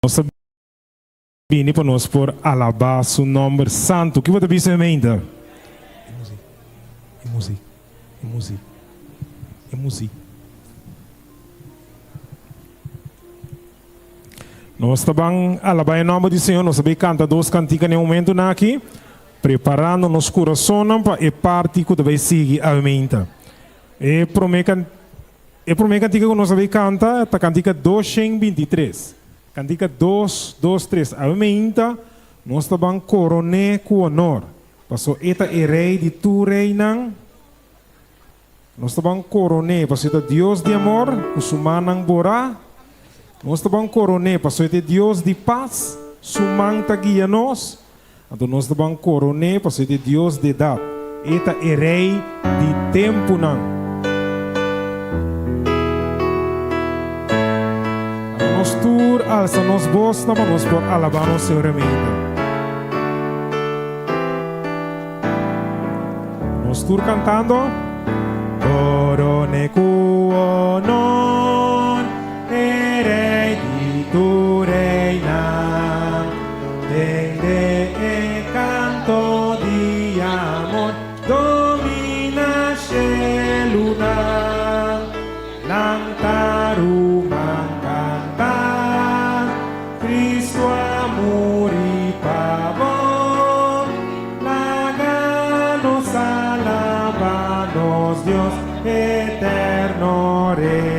Nos ta bini pa nos por alabá su nòmber santu. Ki bo ta bisa gemeente? E muzik, e muzik, e muzik, e muzik. Nos ta ban alabá e nòmber di Señor. Nos ta bai kanta dos kantika na e momentunan aki, preparando nos kurasonnan pa e parti ku ta bai sigui awe. E promé kan. E promé kantika ku nos a bay kanta ta kantika 223. Kantika dos, dos, tres. Awe meinta nos ta ban koron'é ku honor, paso e ta e Rei di tur reinan. Nos ta ban koron'é paso e ta Dios di amor ku su mannan borá. Nos ta ban koron'é paso e ta e Dios di pas, su man ta guia nos. Anto nos ta ban koron'é pasobra e ta e Dios di edat, e ta e Rei di tempunan. Anto nos tur alsa nos bosnan pa nos por alabá nos Señor Remeida. Nos tur kantando. Koron'é ku honor. E Rei di tur reinan, Tende e kanto di amor, Domina shelunan, Lanta ruman kanta, Cristo a muri pa bo, Laga nos alaba nos Dios, Eterno Rey.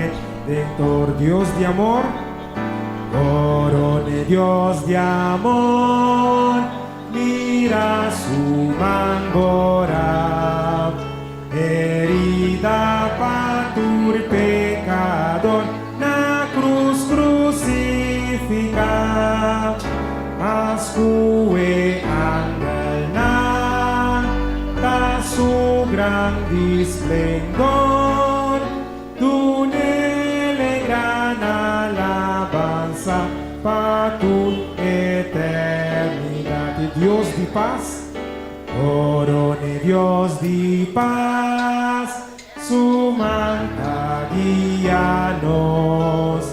Redentor Dios di amor, Corone Dios di amor, Mira su man bora, Herida pa tur pecador, Na cruz crucifica, Mas cu e angelnan, Ta su grandi splendor. Dun'el e gran alabansa pa tur eternidat. E Dios di pas, Corone Dios di pas, Su man ta guia nos.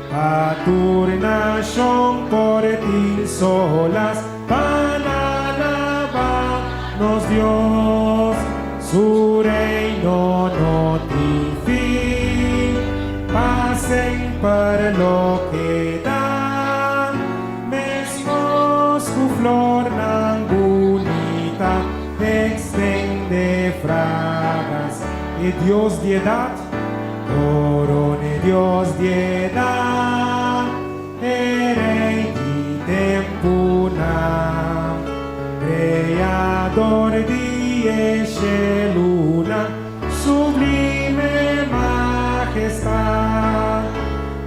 Pa tur nashon por tin solas pa nan alabá nos Dios. Su reino no tin fin, pa semper lo keda, meskos ku flornan bunita extende fragrans. E Dios di edat, Corone Dios di edat, e Rey di tempunan, Creador di e shelunan, sublime majestad.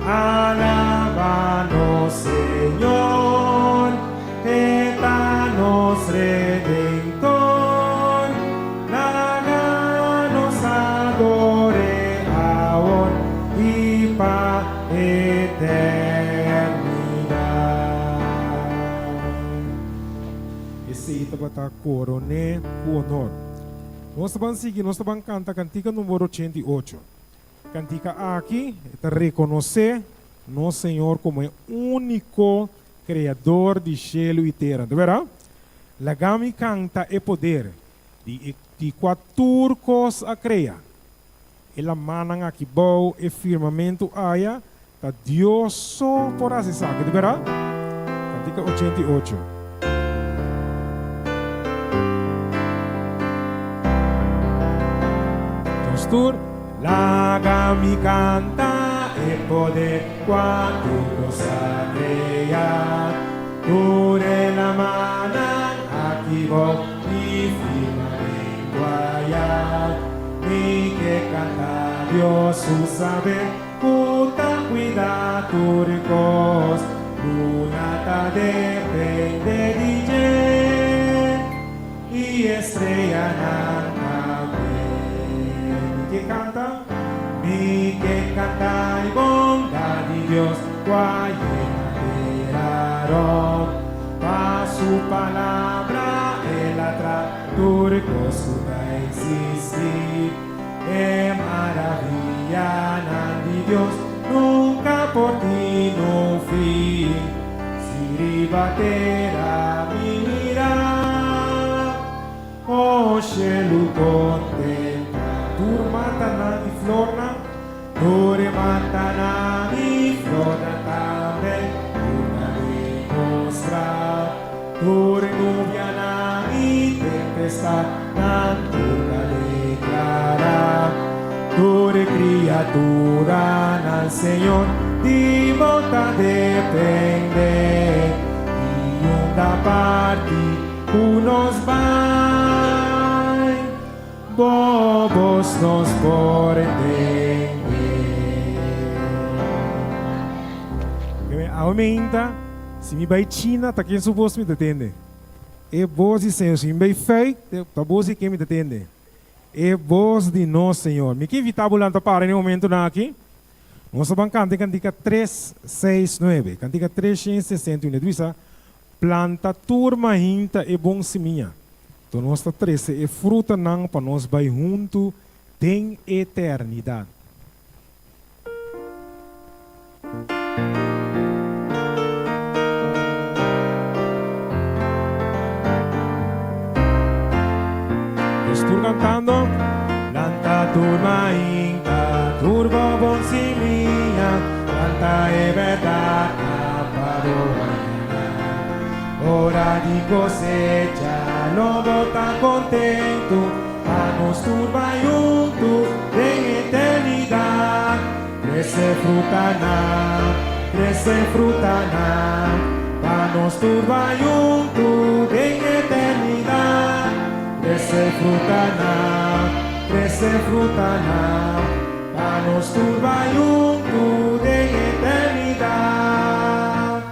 Alaba nos Señor, E ta nos Redentor, laga nos ador'E awor i pa eternidat. Esei tabata koron'é ku honor. Nos ta ban sigui, nos ta ban kanta kantika numero 88. Kantika aki e ta rekonosé nos Señor komo e úniko Kreador di shelu i tera. Ta bera? Laga mi kanta e poder di e di kua tur kos a krea. E lamannan aki bou e firmamentu aya, ta Dios so por hasi esaki. Ta bera? Kantika 88. Nos tur. Laga mi kanta e poder kua tur kos a krea, tur e lamannan aki bou i firmamentu aya. Mi ke kanta Dios su saber ku ta kuida tur kos, luna ta depende di dje. I estrellanan tambe. Mi ke kanta, mi ke kanta e bondad di Dios ku a yena tera rònt. Pa su palabra el a tra tur kos ku ta eksistí. E maravillanan di Dios nunka por tin un fin. Riba tera mi mira, O shelu kontempla. Tur matanan i flornan, Tur e matanan i flornan tambe, Tur ta demostrá. Tur e nubianan i tempestadnan, Tur ta deklará. Tur e kriaturanan, Señor, di bo ta dependé. I unda parti ku nos bai, bo bos nos por entendé. Awe meinta, si mi bai China, ta ken su bos mi ta tende? E bos di Señor. Si mi bai Fuik, ta bos di ken mi ta tende? E bos di nos Señor. Mi ke invitá bo lanta para den e momentunan aki. Nos ta ban kanta e kantika tres, seis, nuebe. Kantika 361. E ta bisa, Planta tur mahinta e bon simia. To nos ta trese e frutanan pa nos bai huntu den eternidat. Nos tur cantando. Lanta tur mainta, tur bo bon simia, planta e berdad na pa bo mañana. Ora di cosecha lo bo ta contento, pa nos tur bai hunto den eternidad. Trese frutanan, trese frutanan, pa nos tur bai huntu den eternidat. Trese frutanan, trese frutanan, pa nos tur bai huntu den eternidat.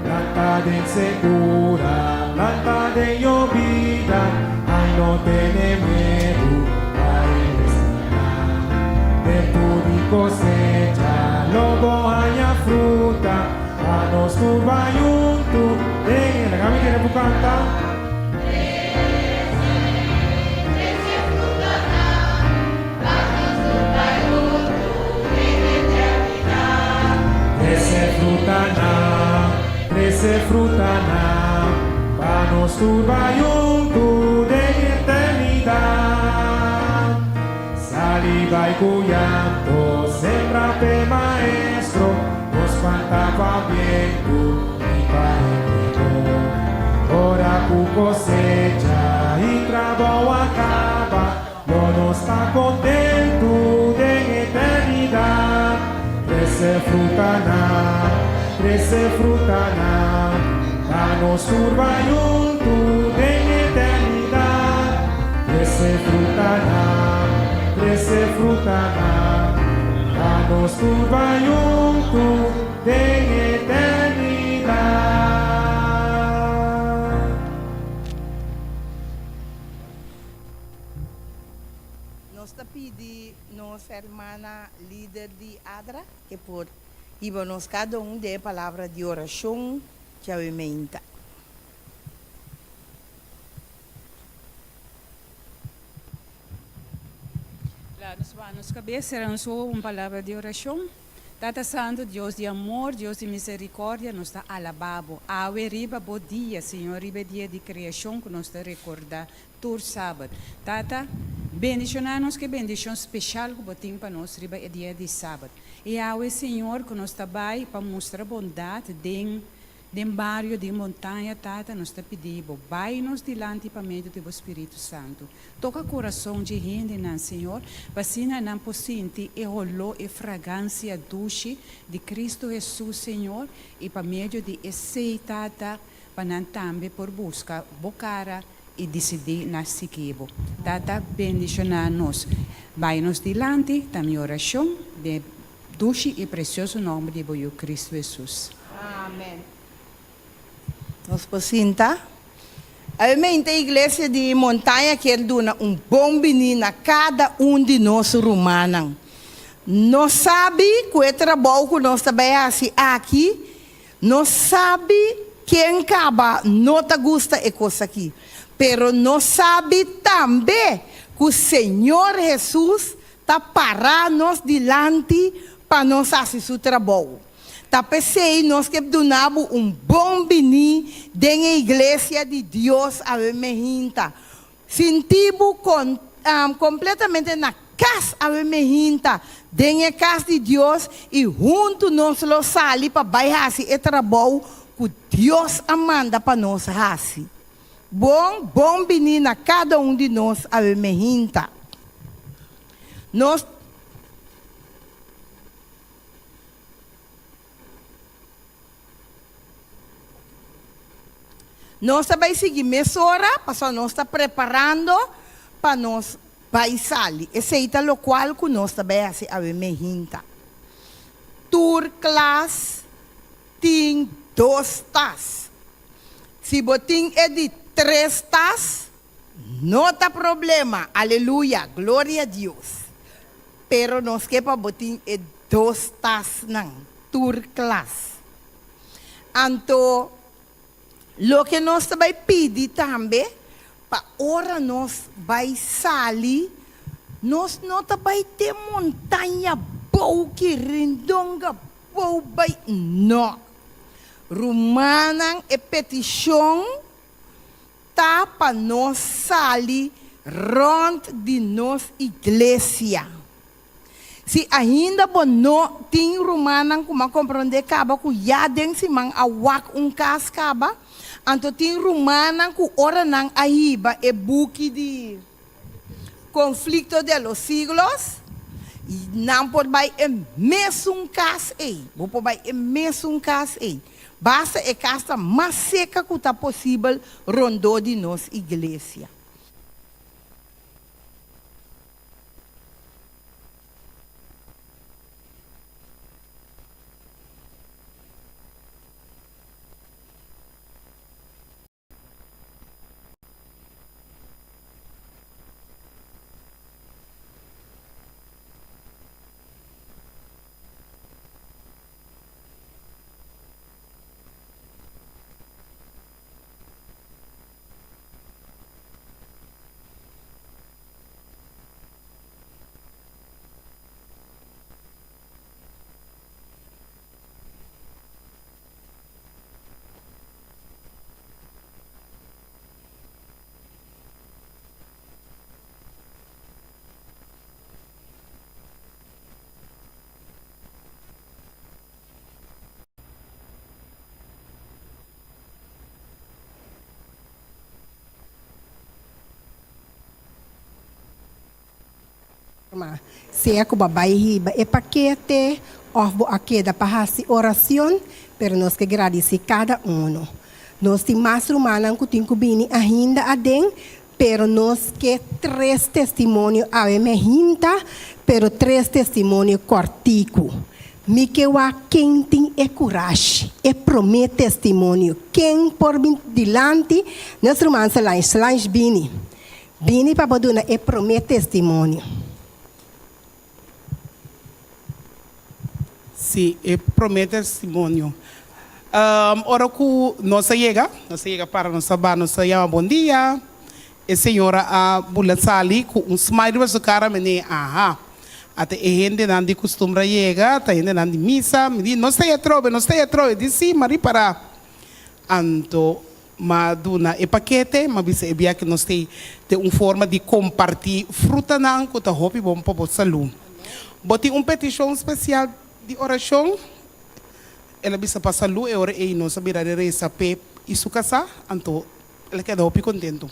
Planta den sekura, planta den yobida, ai no tene miedu, bai resiná. Tempu di kosecha lo bo haña fruta, pa nos tur bai huntu den e. Laga mi tene por kanta. Trese frutanan, trese frutanan, pa nos tur bai huntu den eternidat. Sali bai ku llanto, sembra p'e Maestro, nos planta pa bientu i pa hende bon. Ora ku kosecha i trabou a kaba, Lo nos ta kontentu den eternidat. Trese frutanan, trese frutanan, pa nos tur bai huntu den eternidat. Trese frutanan, trese frutanan, pa nos tur bai huntu den eternidat. Nos ta pidi nos hermana lider di ADRA ke por hiba nos kada un den e palabra di orashon djawe meinta. Laat nos baha nos kabes, sera nos wowo un palabra di orashon. Tata Santu, Dios di amor, Dios di misericordia, nos ta alabá Bo awe riba Bo dia, Señor, riba e dia di creacion cu nos ta recorda tur Sabat. Tata, bendiciona nos cu e bendicion special cu Bo tin pa nos riba e dia di Sabat. I awe, Señor, cu nos ta bay pa mustra bondad den Den bario di montaña, Tata, nos ta pidi Bo, bai nos dilanti pa medio di Bo Spiritu Santu. Toka kurason dje hendenan, Señor, pa asina nan por sinti e holó, e fragansia dushi di Cristo Hesus, Señor, i pa medio di esei, Tata, pa nan tambe por buska Bo kara i disidí na sigui Bo. Tata, bendishoná nos. Bai nos dilanti, ta mi orashon, den Dushi i presioso nomber di bo Yu Cristo Hesus. Amen. Nos por sinta. Awemente Iglesia di Montaña kier duna un bon bini na kada un di nos rumannan. Nos sabi ku e trabou ku nos ta bai hasi aki, nos sabi ken kaba no ta gusta e kos aki, pero nos sabi tambe ku Señor Hesus ta pará nos dilanti pa nos hasi su trabou. Ta p'esei nos ke duna bo un bon biní den e iglesia di Dios awe mehinta. Sinti bo kompletamente na kas awe mehinta den e kas di Dios i huntu nos lo sali pa bai hasi e trabou ku Dios a manda pa nos hasi. Bon bon biní na kada un di nos awe mehinta. Nos. Nos ta bai sigui mesora pasobra nos ta preparando pa nos bai sali. Esei ta lokual ku nos ta bai hasi awe mehinta. Tur klas tin dos tas. Si bo tin e di tres tas, no ta problema. Aleluya, gloria Dios. Pero nos ke pa bo tin e dos tasnan tur klas. Anto loke nos ta bai pidi tambe pa ora nos bai sali nos no ta bai te montaña bou ki rindonga bou bai no. Rumannan e petishon ta pa nos sali rònt di nos iglesia. Si ainda bo no tin rumannan ku m'a komprondé kaba ku ya den siman a wak un kas kaba, anto tin rumannan ku ora nan a hiba e buki di Conflicto de los Siglos, nan por bai e mesun kas ei. Bo por bai e mesun kas ei. Basta e kas ta mas seka ku ta posibel rondó di nos iglesia. Ma, sea ku bo a bai hiba e pakete òf bo a keda pa hasi orashon, pero nos ke gradisí kada unu. Nos tin mas rumannan ku tin ku bini ainda aden, pero nos ke tres testimonio awe mehinta, pero tres testimonio kòrtiku. Mi ke wak ken tin e kurashi, e promé testimonio. Ken por bin dilanti? Nos ruman Solange, Solange bini. Bini pa bo duna e promé testimonio. Sí, e promé testimonio. Ora ku nos a yega, nos a yega para nos a ba, nos a yama bon dia. E señora a bula sali ku un smile riba su kara, mi di, aha, ata e hendenan di kustumber a yega, ta hendenan di misa. Mi di, nos ta e atrobe, nos ta e atrobe. Di sí, m'a ripará. Anto M'a duna e pakete, m'a bisa e bia ku nos tei den un forma di kompartí frutanan ku ta hopi bon pa bo salú. Bo tin un petishon spesial di orashon? El a bisa pa salú, e ora ei nos a bira di resa p'e i su kasá, anto el a keda hopi kontentu.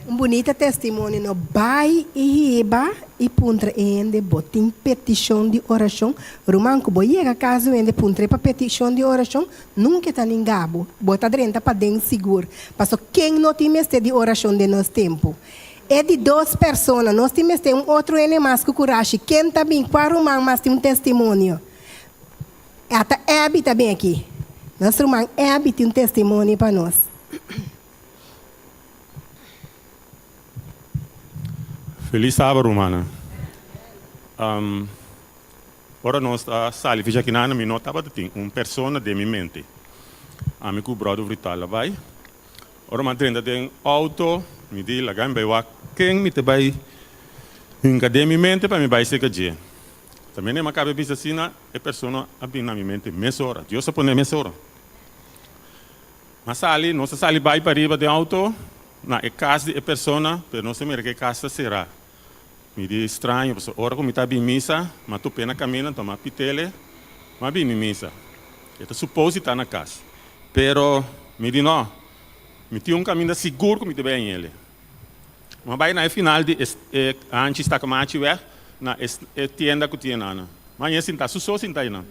Un bunita testimonio no bai i hiba i puntra e hende bo tin petishon di orashon? Ruman ku bo yega kas di un hende puntr'e pa petishon di orashon nunka e ta ninga bo. Bo ta drenta paden sigur. Paso ken no tin mester di orashon den nos tempu? E di dos persona nos tin mester un otro hende mas ku kurashi. Ken ta bin? Kua ruman mas tin un testimonio? Ata Abby ta bin aki. Nos ruman Abby tin un testimonio pa nos. Feliz Saba rumannan. Ora nos a sali ficha kinan mi no tabata tin un persona den mi mente. Ami ku brother Vital a bai. Ora mi a drenta den auto mi di laga mi bai wak ken mi ta bai hinka den mi mente pa mi bai serka dje. Ta mene m'a kaba bisa asina, e persona a bin na mi mente mesora. Dios a pone mesora. M'a sali, nos a sali bai pariba den auto na e kas di e persona, pero nos a mira ku e kas ta será. Mi di straño, pasobra ora ku mi ta bin misa, m'a top'é na kaminda, anto m'a pit'é, m'a bini misa. E ta supos di ta na kas. Pero mi di no, mi tin un kaminda sigur ku mi ta bai hañ'é. M'a bai na e final di e hanchi Stakamachiweg, na e tienda ku tin einan. M'a hañ'é sintá, su so sintá einan.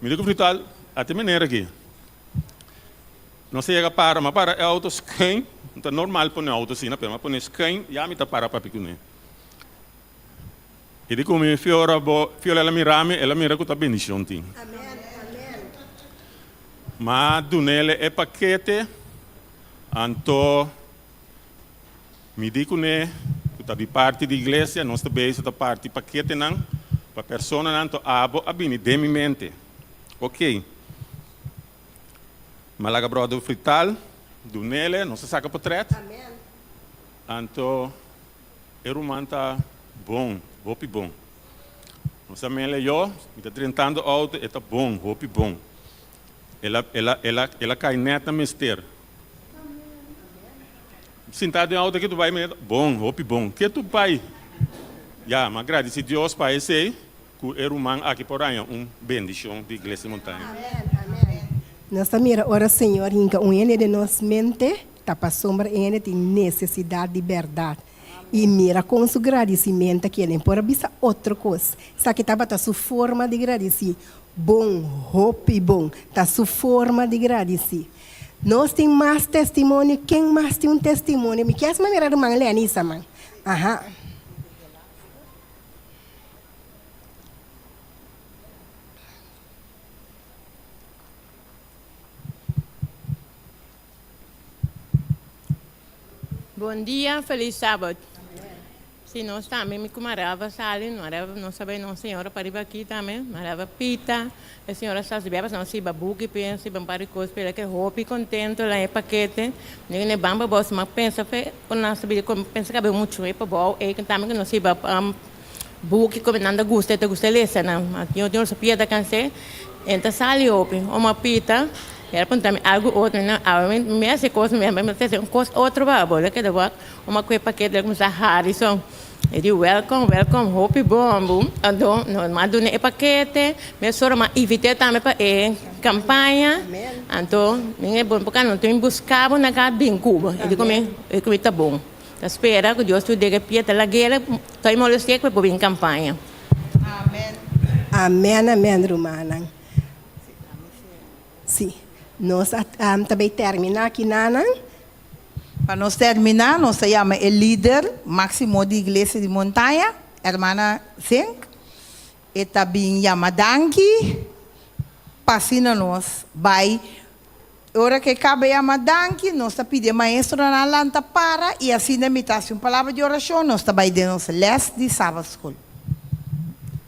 Mi di ku Frital, Ate manera aki. Nos a yega para, m'a para e auto schuin, no ta normal pone auto asina, pero m'a pone schuin, ya mi ta para papia kuné. I di ku mi fiora bo, fiola el a mira mi, el a mira ku ta bendishon tin. M'a dun'el e pakete, anto mi di kuné ku ta di parti di iglesia, nos ta bezig ta parti paketenan pa personanan, anto abo a bini den mi mente. Oké. M'a laga bròder Frital dunele, nos a saka potrèt. Anto e ruman ta bon, hopi bon. Nos a mele yo, mi ta drentando outo, e ta bon, hopi bon. El a, el a, el a, el a kai nèt na mester. Sintá den outo ke tu bai, mi bon, hopi bon. Ke tu bai? Ya, m'a gradisí Dios pa esei. Ku e ruman aki por haña un bendishon di Iglesia di Montaña. Amen, amen. Nos ta mira ora Señor hinka un hende den nos mente, ta pasobra e hende tin nesesidat di bèrdat. I mira kon su gradisimentu a keda. E por a bisa otro kos. Esaki tabata su forma di gradisí. Bon, hopi bon. Ta su forma di gradisí. Nos tin mas testimonio. Ken mas tin un testimonio? Mi kier manera ruman Lenisa, man. Aha. Bon dia, feliz sabad. Si nos tambe mi cu Marelva sali, Marelva nos ta bay nos señora pariba aki tambe, Marelva pita, e señora sa si bia pasobra nos siba buki p'e, siba un par di cos p'e, el a keda hopi contento la e pakete, mi di ne ban pa bos, ma pensa fe cu nan sa bira pensa cabe mucho e pa bou ey tambe cu nos siba Buki ku nan ta gusta, e ta gusta lesa nan. Ma tin otro su pia ta kans'é, e ta sali hopi. Oma pita, e a puntra mi algu otro, mi nan awe mi mi hasi kos mi mi ta hasi un kos otro pa bo. El keda wak, oma ku e pakete el kuminsá hari so. E di wèlkòm, wèlkòm, hopi bon bu. Anto nos a duna e pakete, mesora mi a invit'é tambe pa e kampaña. Anto mi e bon por no tin buska bo nan ka bin ku bo. E di ku mi, e di ku mi ta bon. Ta spera ku Dios tur dega pia ta lag'el ta molestia ku e por bin kampaña. Amen. Amen amen rumannan. Si nos a ta bay termina aki nanan. Pa nos termina nos ta yama e lider maximo di Iglesia di Montaña, Hermana Zink. E ta bin yama danki pa asina nos bay Ora ku e kaba yama danki, nos ta pidi e maestronan lanta para i asina mi ta hasi un palabra di orashon, nos ta bai den nos lès di Sabbath School.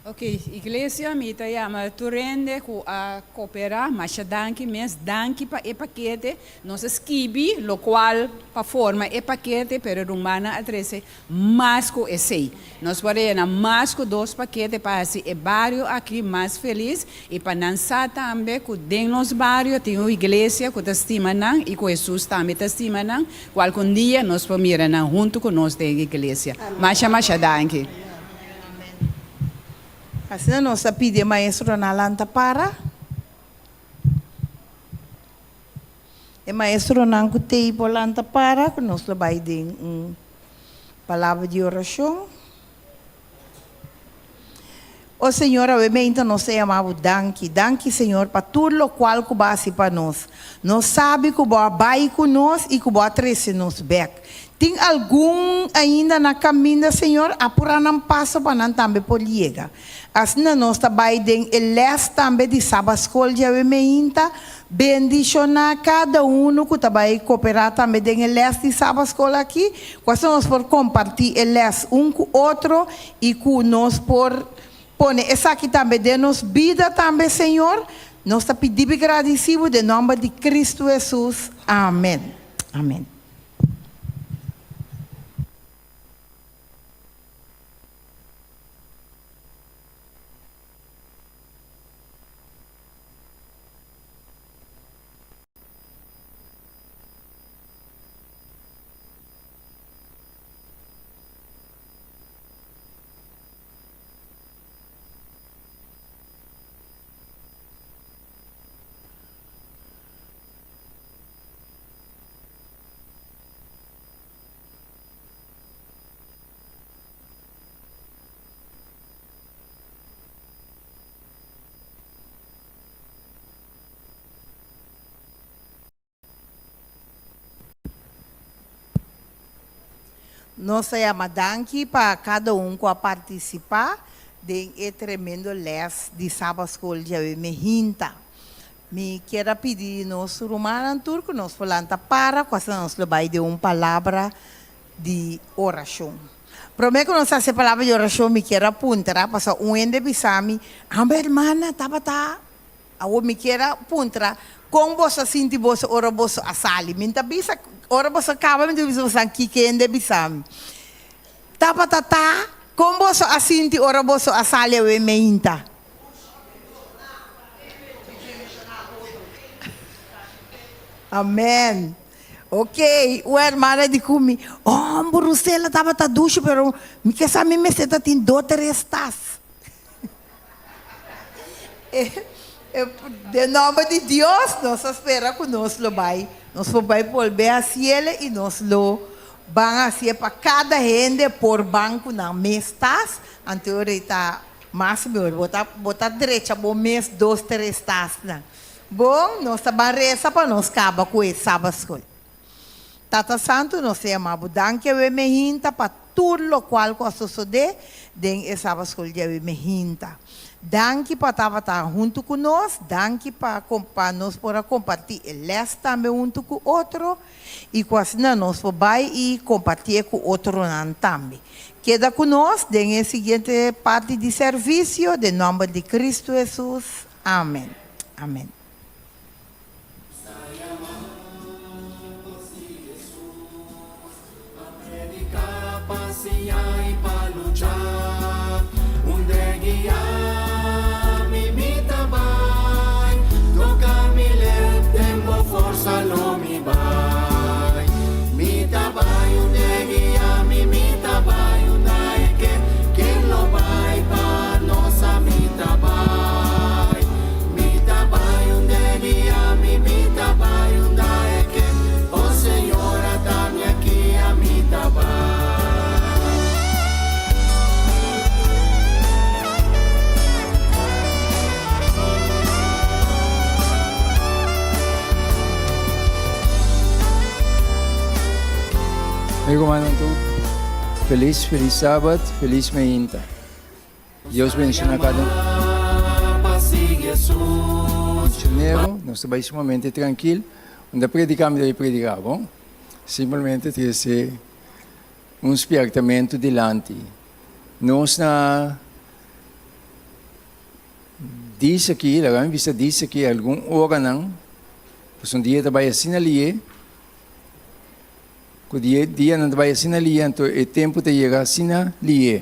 Ok, iglesia, mi ta yama tur hende ku a koperá, masha danki mes, danki pa e pakete. Nos a skibi lokual pa forma e pakete, pero rumannan a trese Mas ku esei, nos por a yena mas ku dos pakete pa hasi e bario aki mas felis i pa nan sa tambe ku den nos bario tin un iglesia ku ta stima nan i ku Hesus tambe ta stima nan, ku algun dia nos por mira nan huntu ku nos den e iglesia. Masha masha danki. Asina nos ta pidi e maestronan lanta para. E maestronan ku t'ei por lanta para ku nos lo bai den un palabra di orashon. O Señor, awe meinta nos ta yama Bo danki. Danki, Señor, pa tur lokual ku Bo a hasi pa nos. Nos sabi ku Bo a bai ku nos i ku Bo a trese nos bèk. Tin algun ainda na kaminda, Señor, apurá nan paso pa nan tambe por yega. Asina nos ta bai den e les tambe di Sabat Skol djawe meinta. Bendishoná kada unu ku ta bai koperá tambe den e les di Sabat Skol aki, ku asina nos por kompartí e les un ku otro i ku nos por pone esaki tambe den nos bida tambe, Señor. Nos ta pidi bo i gradisí bo den nòmber di Kristu Hesus. Amen. Amen. Nos ta yama danki pa kada un ku a partisipá den e tremendo lès di Saba Skol djawe mehinta. Mi kier a pidi nos rumannan tur ku nos por lanta para ku asina nos lo bai den un palabra di orashon. Promé ku nos hasi e palabra di orashon mi kier a puntra pasobra un hende bisa mi, Amba hermana tabata Awor mi kier a puntra, kon boso a sinti boso ora boso a sali? Mi ta bisa, ora boso a kaba mi ta bisa boso kiko hende a bisa mi. Tabata ta, kon boso a sinti ora boso a sali awe meinta? Amen. Ok, un hermana di ku mi, Oh, Brusela tabata dushi, pero mi ke sa mi mester ta tin dos tres tas. Den nomber di Dios nos a spera ku nos lo bai, nos por bai bolbe hasiele i nos lo ban hasie pa kada hende por ban ku nan mes tas, anto e ta mas mihor. Bo ta bo ta drecha bo mes dos tres tasnan. Bon, nos ta ban resa pa nos kaba ku e Sabbatschool. Tata Santu, nos ta yama bo danki awe mehinta pa tur lokual ku a sosodé den e Sabbatschool di awe mehinta. Danki pa tabata huntu ku nos, danki pa pa nos por a kompartí e lès tambe huntu ku otro i ku asina nos por bai i kompartié ku otronan tambe. Keda ku nos den e siguiente parti di servisio, den nòmber di Kristu Hesus. Amen. Amen. Mi rumannan tur, felis felis sabat, felis meinta. Dios bendiciona cada un. Misionero, nos ta bay sumamente trankil. Unda predica mi ta bay predica, bon? Simplemente trece un spiertamento dilanti. Nos na dice aki, laga mi bisa dice aki algun oranan, pasobra un dia ta bay asina liye, Ku di e dianan ta bai asina lihe, anto e tempu ta yega asina lihe.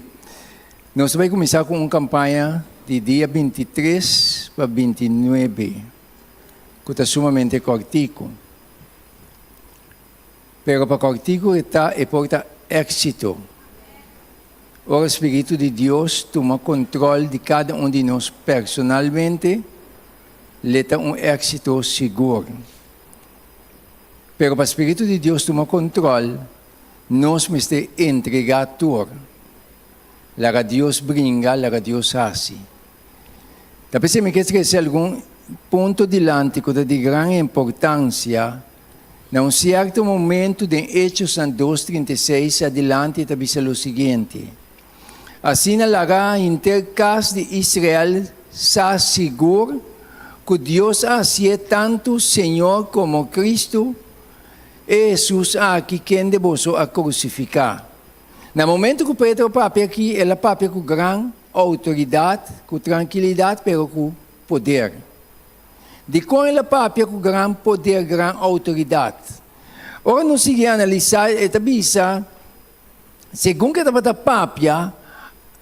Nos ta bai kuminsá ku un kampaña di dia 23 pa 29, ku ta sumamente kòrtiku. Pero pa kòrtiku e ta, e por ta éksito. Ora Spiritu di Dios tuma kontròl di kada un di nos personalmente, le ta un éksito sigur. Pero pa Spiritu di Dios tuma control, nos mester entrega tur. Laga Dios bringa, laga Dios haci. Ta p'esei mi ke trece algun punto dilanti cu ta di gran importancia. Na un cierto momento den Hechosnan dos 36 adilanti ta bisa lo siguiente, Asina laga henter cas di Israel sa sigur cu Dios a hacié tantu Señor como Cristo, e Hesus aki kende boso a crucificá. Na momento cu Pedro papia aki, el a papia cu gran autoridad, cu trankilidad, pero cu poder. Dicon el a papia cu gran poder, gran autoridad? Ora nos sigui analisá, e ta bisa, Segun ku e tabata papia,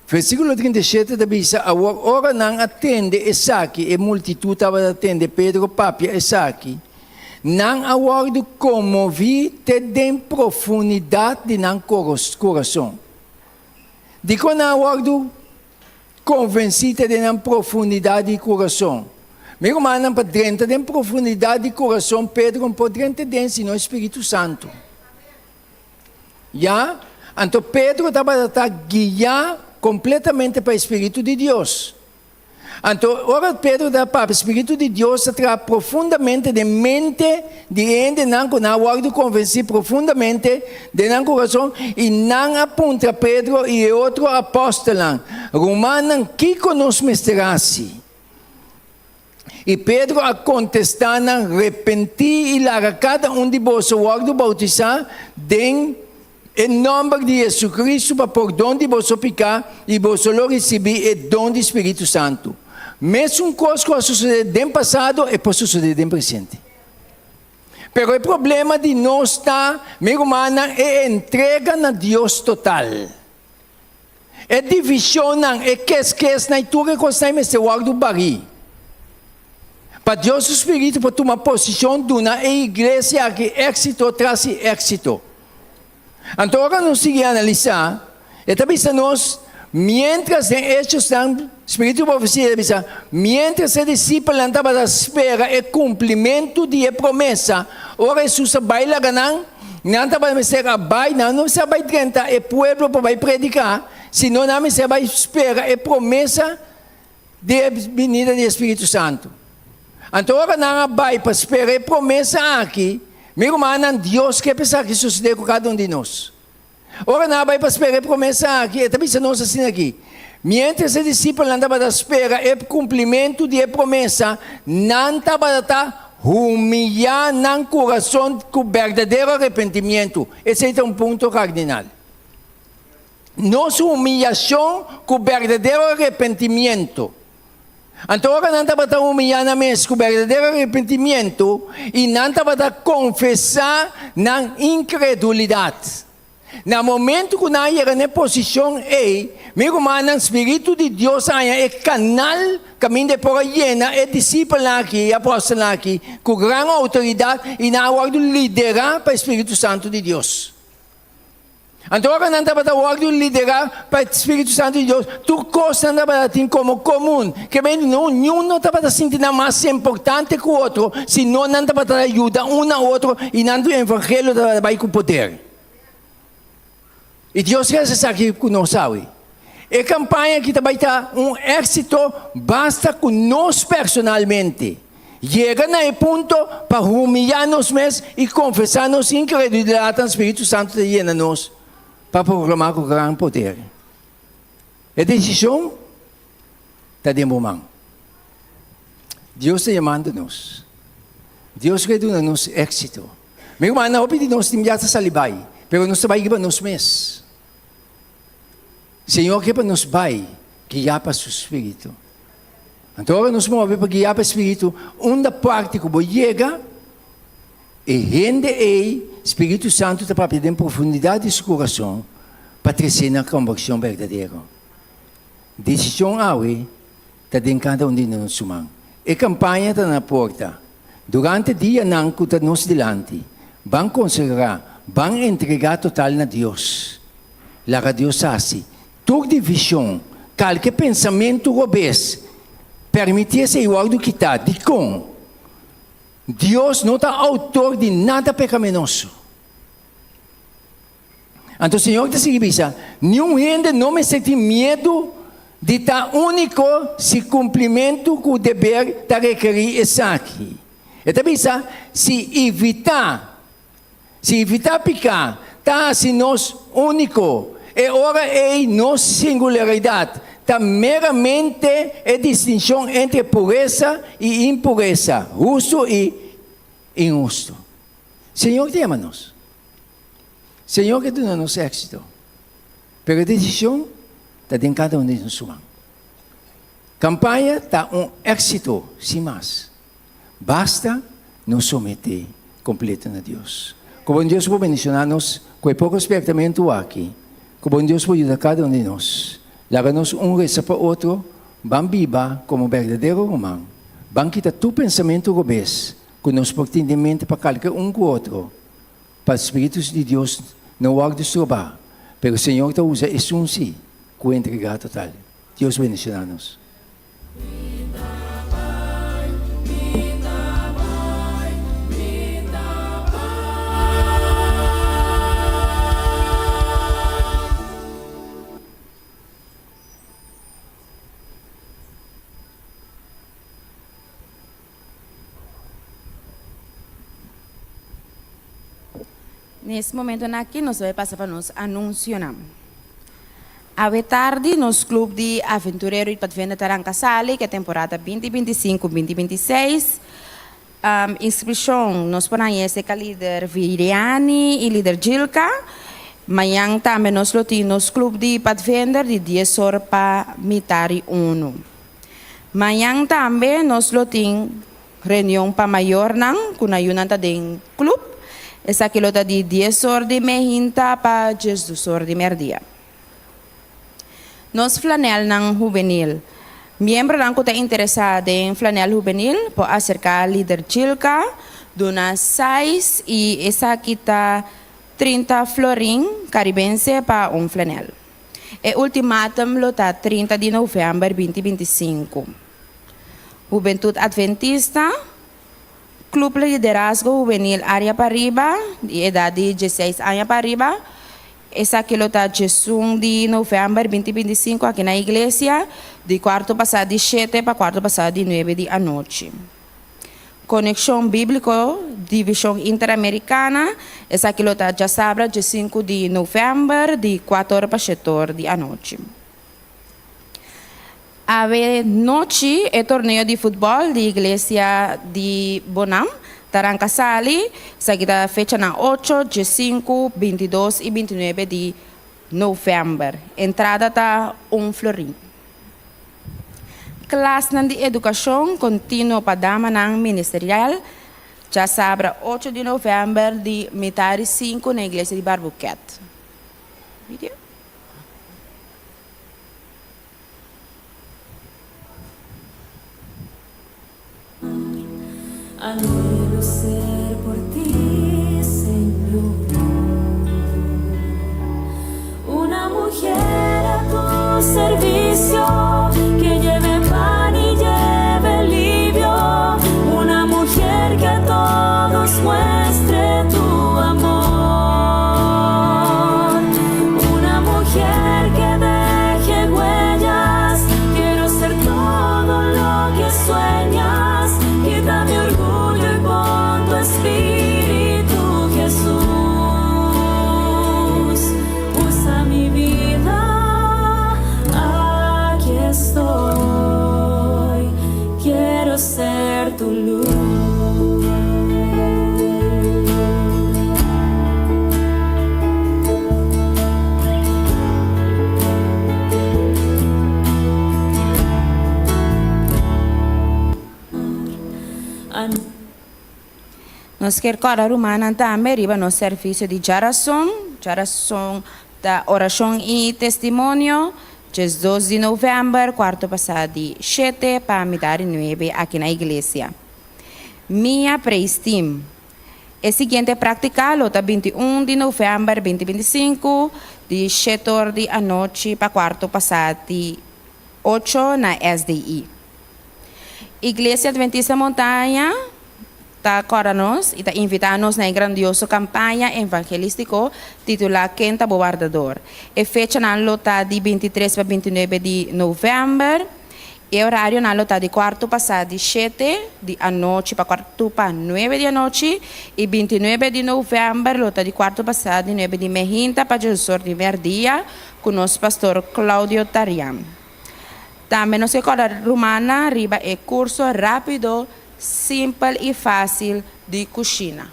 versíkulo 37 ta bisa, Awor ora nan a tende esaki, e multitut tabata tende Pedro papia esaki, nan a wòrdu konmoví te den profunidat di nan kurason. Dikon nan a wòrdu konvensí te den nan profunidat di kurason? Mi rumannan, pa drenta den profunidat di kurason, Pedro no por drenta den sino e Spiritu Santu. Ya, anto Pedro tabata ta guiá kompletamente pa e spiritu di Dios. Anto, ora Pedro ta papia, Spiritu di Dios ta traha profundamente den mente di e hendenan ku nan a wòrdu konvensí profundamente den nan kurason, i nan a puntra Pedro i e otro apòstelnan, Rumannan, kiko nos mester hasi? I Pedro a kontestá nan, Repentí i laga kada un di boso wòrdu boutisá den e nòmber di JesuCristu pa pordon di boso piká, i boso lo risibí e don di Spiritu Santu. Mesun kos ku a sosodé den pasado, e por sosodé den presente. Pero e problema di nos ta, mi rumannan, e entrega na Dios total. E divishonnan, e keskesnan i tur e kosnan ei mester wòrdu barí. Pa Dios su spiritu por tuma posishon duna e iglesia aki éksito tras di éksito. Anto ora nos sigui analisá, e ta bisa nos, miéntras den Hechosnan, spiritu di profesia ta bisa, miéntras e disipelnan tabata spera e kumplimentu di e promesa, ora Hesus a bai laga nan, Nan tabata mester a bai, nan no mester a bai drenta e pueblo pa bai prediká, sino nan mester a bai spera e promesa di e binida di e Spiritu Santu. Anto ora nan a bai pa spera e promesa aki, mi rumannan, Dios ke pa esaki sosodé ku kada un di nos. Ora nan a bai pa spera e promesa aki, e ta bisa nos asina aki, Miéntras e disipelnan tabata spera e kumplimentu di e promesa, nan tabata ta humiyá nan kurason ku berdadero arepentimientu. Esei ta un punto kardinal. Nos humiyashon ku berdadero arepentimientu. Anto ora nan tabata humiyá nan mes ku berdadero arepentimientu i nan tabata konfesá nan inkredulidat. Na momentu ku nan a yega na e posishon ei, mi rumannan, spiritu di Dios a haña e kanal kaminda e por a yena e disipelnan aki, e apòstelnan aki, ku gran outoridat i nan a wòrdu liderá pa e spiritu santu di Dios. Anto ora nan tabata wòrdu liderá pa e spiritu santu di Dios, tur kos nan tabata tin komo komun. Ke men no, niun no tabata sinti nan mas importante ku otro, sino nan tabata yuda un na otro i nan tu evangelio tabata bai ku poder. I Dios ke hasi esaki ku nos awe. E kampaña aki ta bai ta un éksito basta ku nos personalmente yega na e punto pa humiyá nos mes i konfesá nos inkredulidat na Spiritu Santu ta yena nos pa proklamá ku gran poder. E desishon ta den bo man. Dios ta yamando nos. Dios ke duna nos éksito. Mi rumannan, hopi di nos tin bia ta sali bai, pero nos ta bai riba nos mes. Señor ke pa nos bai guiá pa su Spiritu. Anto ora nos move pa guiá pa e Spiritu, unda parti ku bo yega, e hende ei, Spiritu Santu ta papia den profundidat di su kurason pa tresé nan konbershon berdadero. Desishon awe ta den kada un di nos su man. E kampaña ta na porta. Durante dianan ku ta nos dilanti, ban konsagrá, ban entregá total na Dios. Laga Dios hasi tur divishon, kalke pensamentu robes, permití esei wòrdu kitá. Dikon? Dios no ta outor di nada pekaminoso. Anto Señor ta sigui bisa, Niun hende no mester tin miedu di ta úniko si kumplimentu ku deber ta rekerí esaki. E ta bisa, Si evitá, si evitá piká ta hasi nos úniko, e ora ei nos singularidat ta meramente e distinshon entre puresa i impuresa, hustu i inhustu. Señor ta yama nos. Señor ke duna nos éxito, pero e desishon ta den kada un di nos man. Kampaña ta un éxito sin mas, basta nos someté kompleto na Dios. Ku bon Dios por bendishoná nos ku e poko spèrtamentu aki. Ku bon Dios por yuda kada un di nos. Laga nos un resa pa otro, ban biba komo berdadero ruman, ban kita tur pensamentu robes ku nos por tin den mente pa kalke un ku otro. Pa Spiritu di Dios no wòrdu strobá, pero Señor ta usa esun sí ku entregá total. Dios bendishoná nos. Nes momentonan aki nos ta bai pasa pa nos anuncionan. Awe tardi nos club di Aventurero y Padvinder ta ranca sali cu e temporada binti 25, binti 26. Inscripcion nos por haña esey ca lider Viriani y lider Gilka. Mañan tambe nos lo tin nos club di Padvinder di dies or pa mitar y uno. Mañan tambe nos lo tin Reunion pa mayornan ku nan yunan ta den club. Esaki lo ta di dies or di mehinta pa diesdos or di merdia. Nos flanelnan hubenil. Miembronan ku ta interesá den flanel hubenil por aserká Lider Chilka, duna size i esaki ta 30 florin karibense pa un flanel. E ultimatum lo ta 30 di novèmber binti 25. Hubentud Adventista, Club Liderazgo Hubenil Area Pariba, di edad di dieseis aña pariba. Esaki lo ta diesun di november binti 25 aki na iglesia, di cuarto pasa di shete pa cuarto pasa di nuebe di anochi. Conexion Biblico, Division Interamericana, esaki lo ta djasabra diesinku di november di cuator pa shetor di anochi. Awe nochi e torneo di futbòl di Iglesia di Bonam ta ranka sali, esaki ta fechanan ocho, diesinku, 22 i 29 di novèmber. Entrada ta un florin. Klasnan di edukashon kontinuo pa damanan ministerial djasabra ocho di novèmber di mitad di sinku na Iglesia di Barbuquet. Video. Anhelo ser por ti, Señor. Una mujer a tu servicio que lleve pan y lleve alivio. Una mujer que a todos muestre tu amor. Una mujer que deje huellas. Quiero ser todo lo que sueñas. Quita mi orgullo y pon tu espíritu, Jesús. Usa mi vida. Aquí estoy. Quiero ser tu luz. Nos kier kòrda rumannan tambe riba nos servisio di djarason. Djarason ta orashon i testimonio, 12 di novèmber, kuarto pasá di shete pa mitad di nuebe aki na iglesia. Mia Praise Team. E siguiente práktika lo ta 21 di novèmber 2025, di shete or di anochi pa kuarto pasá di ocho na SDI. Iglesia Adventista Montaña ta kòrda nos i ta invitá nos na e grandioso kampaña evangelístiko titulá Ken ta bo wardador? E fechanan lo ta di 23 pa 29 di novèmber. E orarionan lo ta di kuartu pasá di shete di anochi pa kuartu pa nuebe di anochi i 29 di novèmber lo ta di kuartu pasá di nuebe di mehinta pa diesor di mèrdia ku nos pastor Claudio Tarian. Tambe nos ke kòrda rumannan riba e kurso rápido, simpel i fásil di kushina.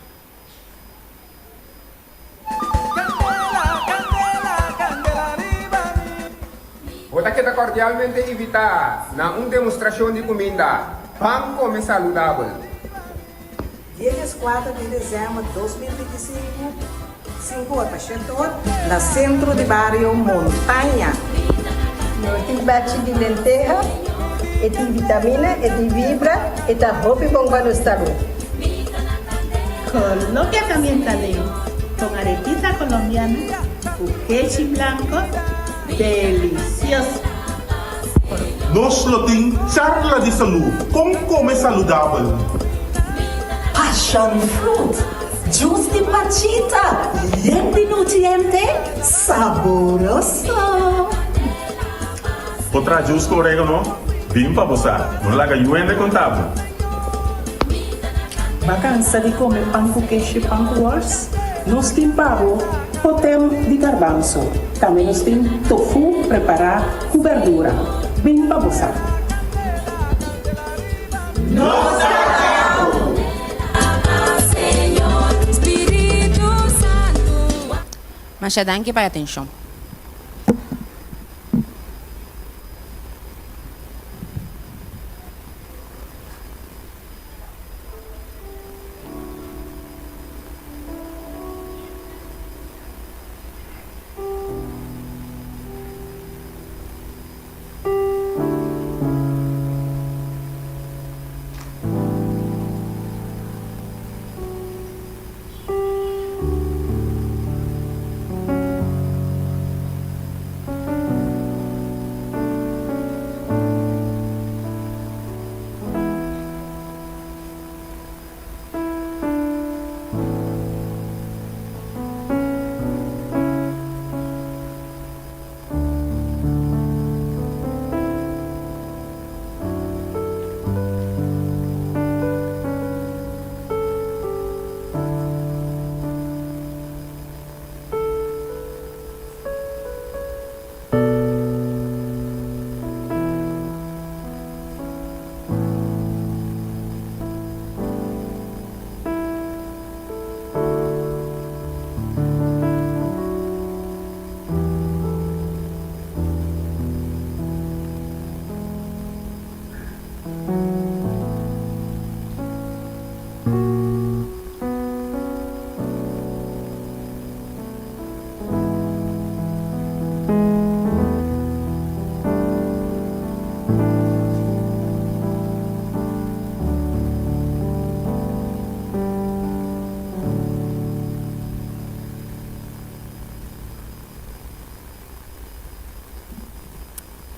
Bo ta keda kordialmente invitá na un demostrashon di kuminda Ban Kome Saludabel. Dia 14 di desèmber 2025, 5 or pa 7 or, na Sentro di Bario Montaña. Nos tin bachi di lenteha, e tin vitamina, e tin fibra, e ta hopi bon pa nos salud. Colombia también ta den, con arepita colombiana, cu kechi blanco, delicioso. Nos lo tin charla di salú, kon kome saludabel. Passion fruit, juice di pachita, yen di nutriente, saboroso. Bo traha juice ku oregano? Bin pa bo sa, no laga yu hende konta bo. Ba kansa di kome pan ku keshi, pan ku wors? Nos tin pa bo potem di garbanso. Tambe nos tin tofu prepará ku berdura. Bin pa bo sa. Nos ta kabo! Masha danki pa e atenshon.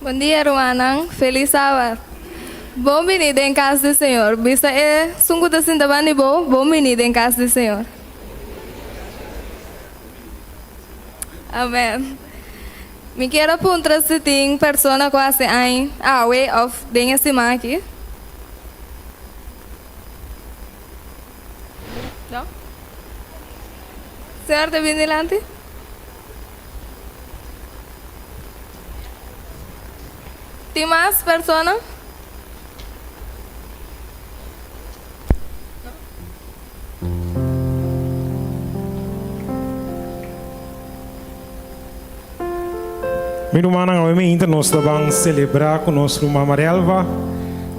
Bon dia rumannan, felis sabat. Bon bini den kas di Señor. Bisa e sun ku ta sinta banda di bo, bon bini den kas di Señor. Amen. Mi kier a puntra si tin persona ku hasi añ awe òf den e siman aki. No? Señor ta bini dilanti? Tin mas persona? Mi rumannan, awe meinta nos ta ban selebrá ku nos ruman Marielva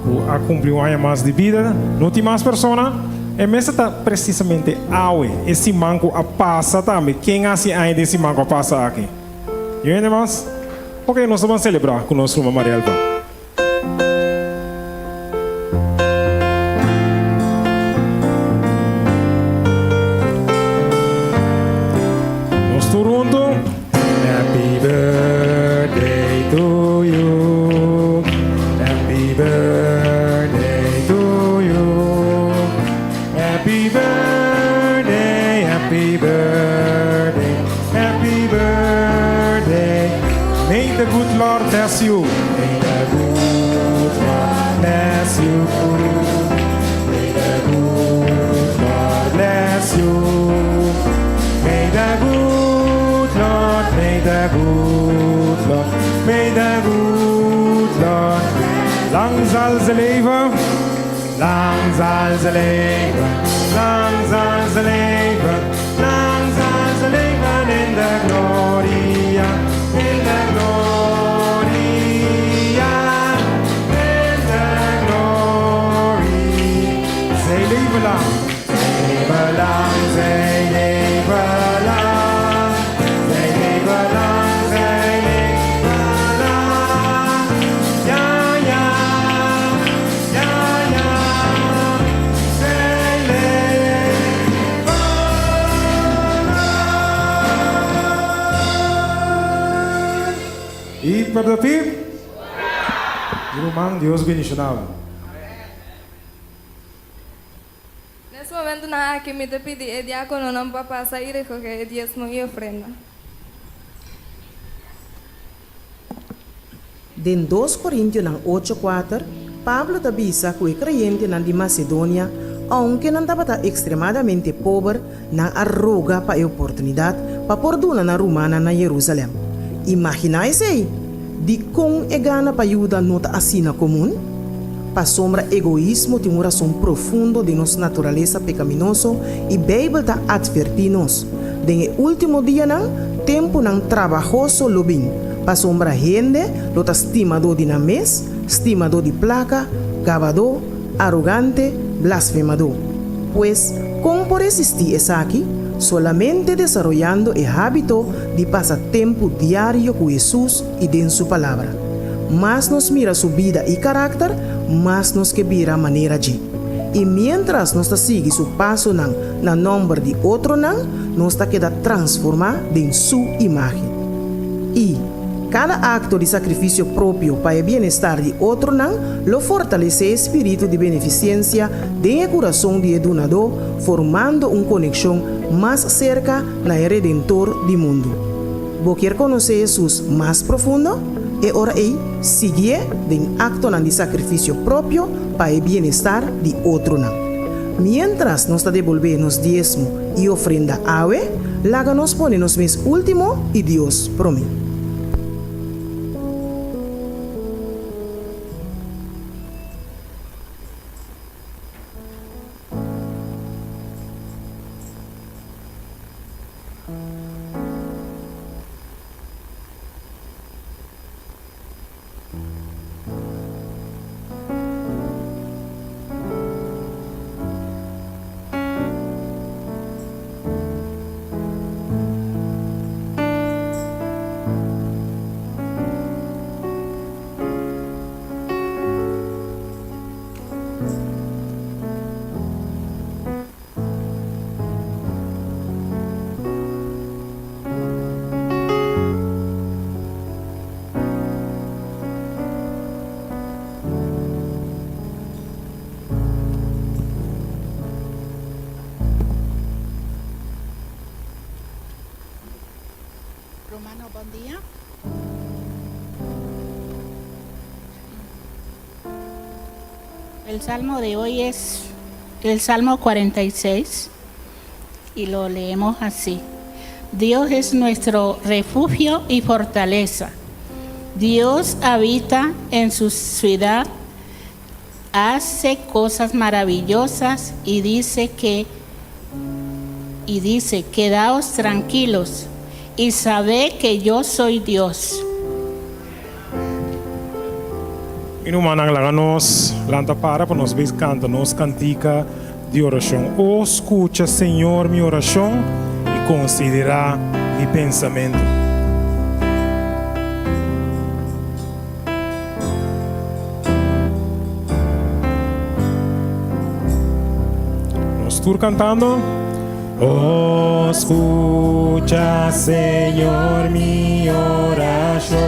ku a kumpli un aña mas di bida. No tin mas persona? E mester ta presisamente awe, e siman ku a pasa tambe. Ken hasi aña den siman ku a pasa aki? Yu hende mas? Oke, nos ta ban selebrá ku nos ruman Marielva. Nos tur huntu. Happy birthday to you. Happy birthday to you. Happy birthday, happy birthday, happy birthday. May the good Lord bless you. May the good Lord bless you. May the good Lord bless you. May the good Lord, may the good Lord, may the good Lord. Lang zal ze leven, lang zal ze leven, lang zal ze leven, lang zal ze leven in de gloria, in de gloria, in de glory. Zij leven lang, leven lang, zij leven lang, zij leven lang, zij leven lang. Ja, ja, ja, ja, zij leven lang. I pa David, ruman, Dios bendishoná bo. Nes momentunan aki mi ta pidi e diakononan pa pasa i rekohe e diesmo i ofrenda. Den dos Korintionan ocho kuater, Pablo ta bisa ku e kreyentenan di Masedonia Ounke nan tabata ekstremadamente pober, nan a roga pa e oportunidat pa por duna nan rumannan na Yerusalèm. Imaginá esei! Dikon e gana pa yuda no ta asina komun? Pasobra egoismo tin un rason profundo den nos naturalesa pekaminoso i Beibel ta atvertí nos, Den e último dianan, tempunan trabahoso lo bin, pasobra hende lo ta stimadó di nan mes, stimadó di plaka, gabadó, arogante, blasfemadó. Pues, kon por resistí esaki? Solamente desaroyando e hábito di pasa tempu diario ku Hesus i den su Palabra. Mas nos mira su bida i karakter, mas nos ke bira manera dje. I miéntras nos ta sigui su pasonan na nòmber di otronan, nos ta keda transformá den su imágen. I, kada akto di sakrifisio propio pa e bienestar di otronan lo fortalesé e spiritu di benefisiensia den e kurason di e dunadó, formando un konekshon mas serka na e Redentor di mundu. Bo kier konosé Hesus mas profundo? E ora ei, siguié den aktonan di sakrifisio propio pa e bienestar di otronan. Miéntras nos ta debolbé nos diesmo i ofrenda awe, laga nos pone nos mes último i Dios promé. Romano, bon dia. El salmo de hoy es el Salmo 46 y lo leemos así. Dios es nuestro refugio y fortaleza. Dios habita en su ciudad, hace cosas maravillosas y dice que y dice, quedaos tranquilos y sabed que yo soy Dios. Mi rumannan, laga nos lanta para pa nos bes kanta nos kantika di orashon. O skucha, Señor, mi orashon i konsiderá mi pensamentu. Nos tur kantando. O skucha, Señor, mi orashon,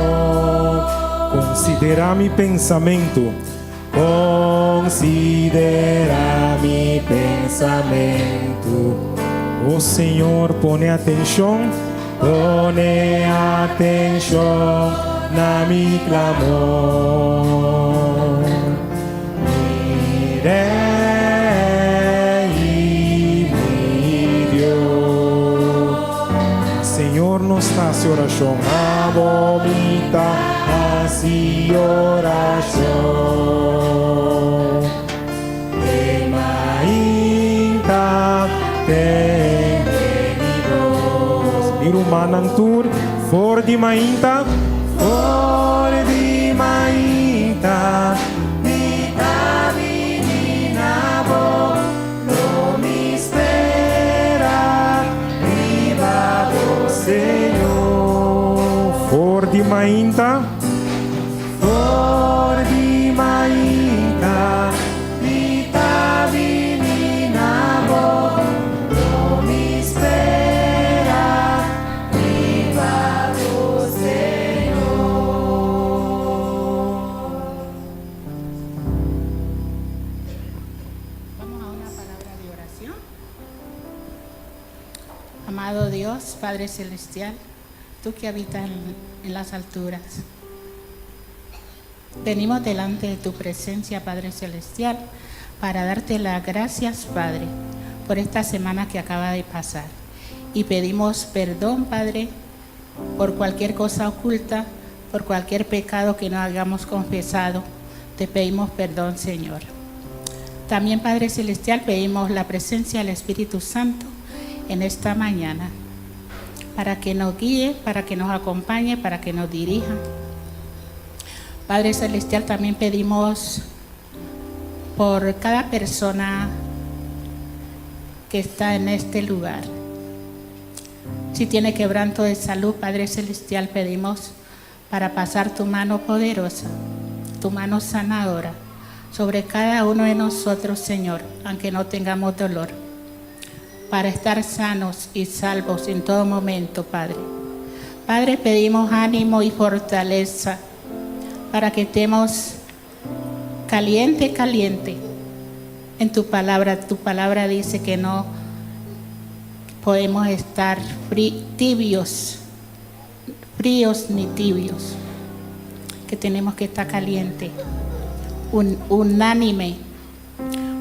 konsiderá mi pensamentu. Konsiderá mi pensamentu. O Señor, pone atenshon, pone atenshon na mi klamor. Mi Rei i mi Dios. Señor, nos ta hasi orashon. Abo mi ta hasi orashon. Te mainta tende mi bos. Mi rumannan tur, for di mainta, for di mainta mi ta bini na bo, lo mi spera riba bo, Señor. For di mainta. For di mainta mi ta bini na bo, lo mi spera riba bo, Señor. Vamos a una palabra de oración. Amado Dios, Padre Celestial, tú que habitas en las alturas. Venimos delante de tu presencia, Padre Celestial, para darte las gracias, Padre, por esta semana que acaba de pasar. Y pedimos perdón, Padre, por cualquier cosa oculta, por cualquier pecado que no hayamos confesado. Te pedimos perdón, Señor. También, Padre Celestial, pedimos la presencia del Espíritu Santo en esta mañana, para que nos guíe, para que nos acompañe, para que nos dirija. Padre Celestial, también pedimos por cada persona que está en este lugar. Si tiene quebranto de salud, Padre Celestial, pedimos para pasar tu mano poderosa, tu mano sanadora sobre cada uno de nosotros, Señor, aunque no tengamos dolor, para estar sanos y salvos en todo momento, Padre. Padre, pedimos ánimo y fortaleza para que estemos caliente, caliente en tu palabra. Tu palabra dice que no podemos estar tibios, fríos ni tibios, que tenemos que estar caliente, unánime,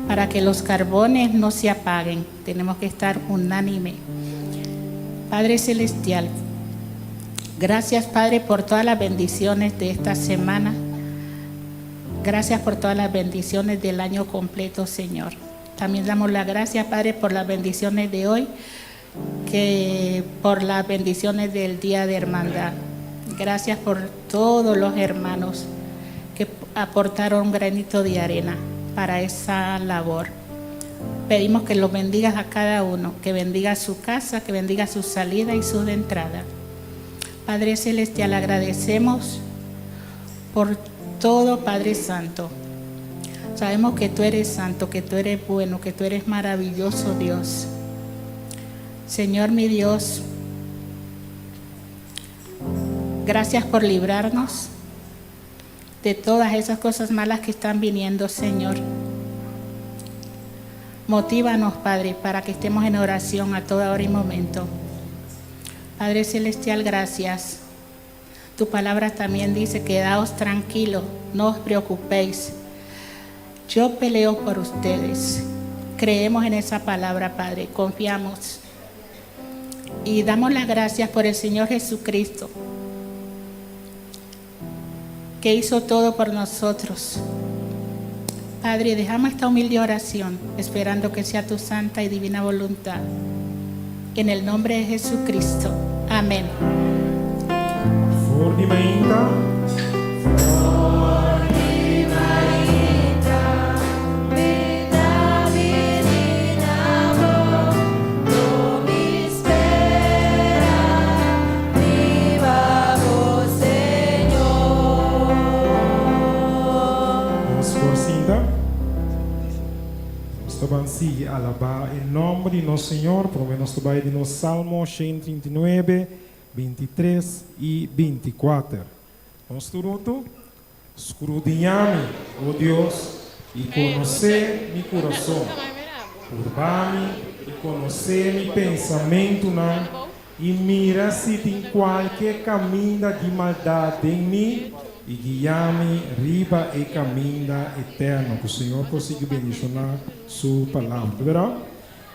para que los carbones no se apaguen. Tenemos que estar unánime. Padre Celestial, gracias, Padre, por todas las bendiciones de esta semana. Gracias por todas las bendiciones del año completo, Señor. También damos las gracias, Padre, por las bendiciones de hoy, que por las bendiciones del Día de Hermandad. Gracias por todos los hermanos que aportaron un granito de arena para esa labor. Pedimos que los bendigas a cada uno, que bendiga su casa, que bendiga su salida y su entrada. Padre Celestial, agradecemos por todo, Padre Santo. Sabemos que tú eres santo, que tú eres bueno, que tú eres maravilloso, Dios. Señor mi Dios, gracias por librarnos de todas esas cosas malas que están viniendo, Señor. Motívanos, Padre, para que estemos en oración a toda hora y momento. Padre Celestial, gracias. Tu palabra también dice, quedaos tranquilos, no os preocupéis. Yo peleo por ustedes. Creemos en esa palabra, Padre, confiamos. Y damos las gracias por el Señor Jesucristo, que hizo todo por nosotros. Padre, dejamos esta humilde oración, esperando que sea tu santa y divina voluntad. En el nombre de Jesucristo. Amén. For di mainta. For di mainta, mi ta bini na bo, lo mi spera riba bo, Señor. Nos por sinta. Nos ta ban sigui alabá e nòmber di nos Señor, promé nos ta bai den nos Salmo 139, 23 i 24. Nos tur huntu, Skrudiñá mi, o Dios, i konosé mi kurason. Purba mi i konosé mi pensamentunan, i mira si tin kualke kaminda di maldat den mi, i guia mi riba e kaminda eterno. Ku Señor por sigui bendishoná Su Palabra. Ta berdad?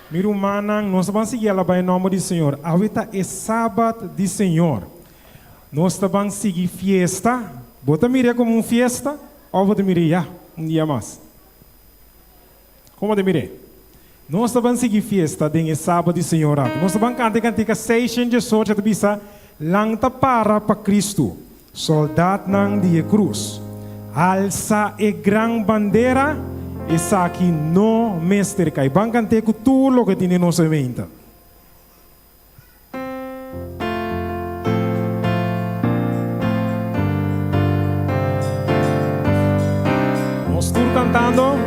Mi rumannan, nos ta ban sigui alabá e nòmber di Señor. Awe ta e Sabat di Señor. Nos ta ban sigui fiesta. Bo ta mir'é komo un fiesta òf bo ta mir'é ya un dia mas? Komo bo ta mir'é? Nos ta ban sigui fiesta den e Sabat di Señor aki. Nos ta ban kanta e kantika 618 ta bisa, Lanta para pa Kristu, Soldatnan di e krus, alsa e gran bandera, esaki no mester kai. Ban kant'é ku tur loke tin den nos menta. Nos tur kantando.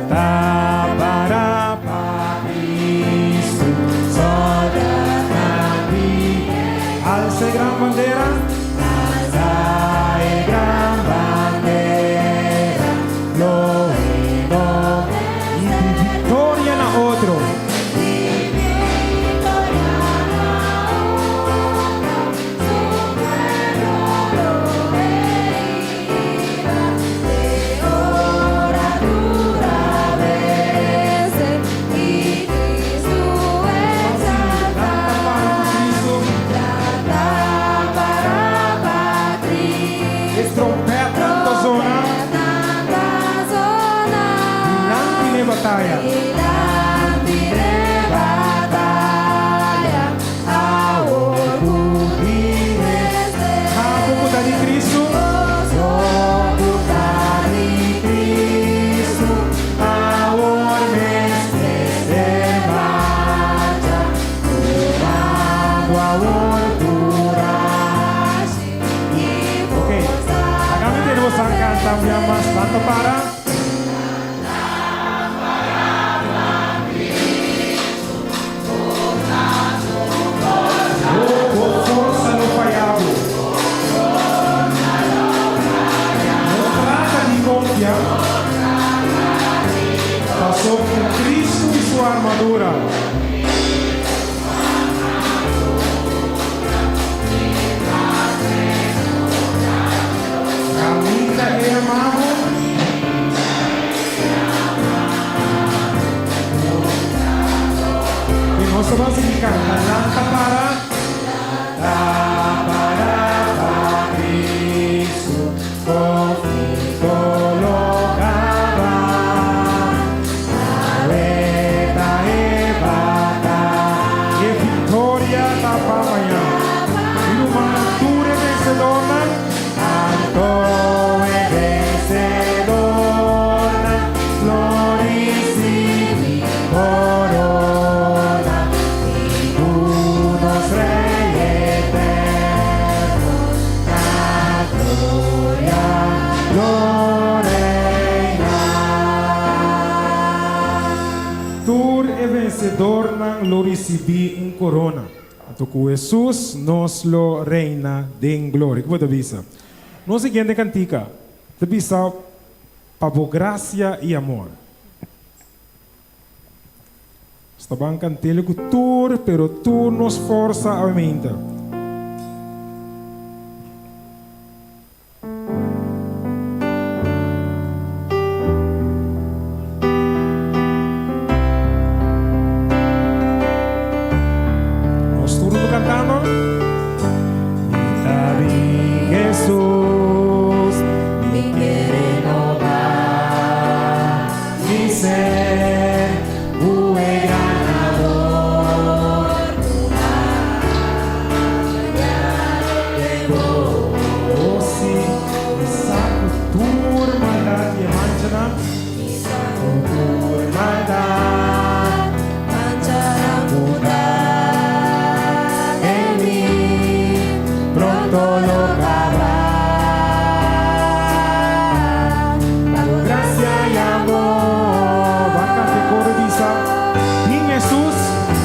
Lanta para pa Cristo, soldatnan di Alsa e gran bandera. Alsa e gran bandera, lo e no i di victoria na otro. kanta un bia mas. Lanta para. Oh, bo forsa lo faya bo. No trata di konfia. Paso ku Kristu i su armadura. Kaminda e ama bo. I nos ta ban sigui kanta Lanta para. Lanta para pa Kristu, konflikto lo kaba. Awe ta e bataya, e viktoria ta pa mañan. Mi rumannan tur e vensedornan. Anto e vensedornan lo risibí korona i ku nos Rei eterno na gloria lo reina. Tur e vensedornan lo risibí un korona. Anto ku Hesus nos lo reina den gloria. Kiko bo ta bisa? Nos siguiente kantika ta bisa Pa bo grasia i amor. Nos ta ban kant'el ku tur, pero tur nos forsa aumenta. Nos tur huntu kantando. Mi ta bin Hesus, mi ke renobá mi ser ku e gran amor ku Oh sí, mi sa ku tur maldat i e manchanan, mi sa ku tur maldat, manchanan ku ta den mi, pronto lo kaba. Pa bo grasia i amor. Ban kanta e koro i bisa, Bin Hesus,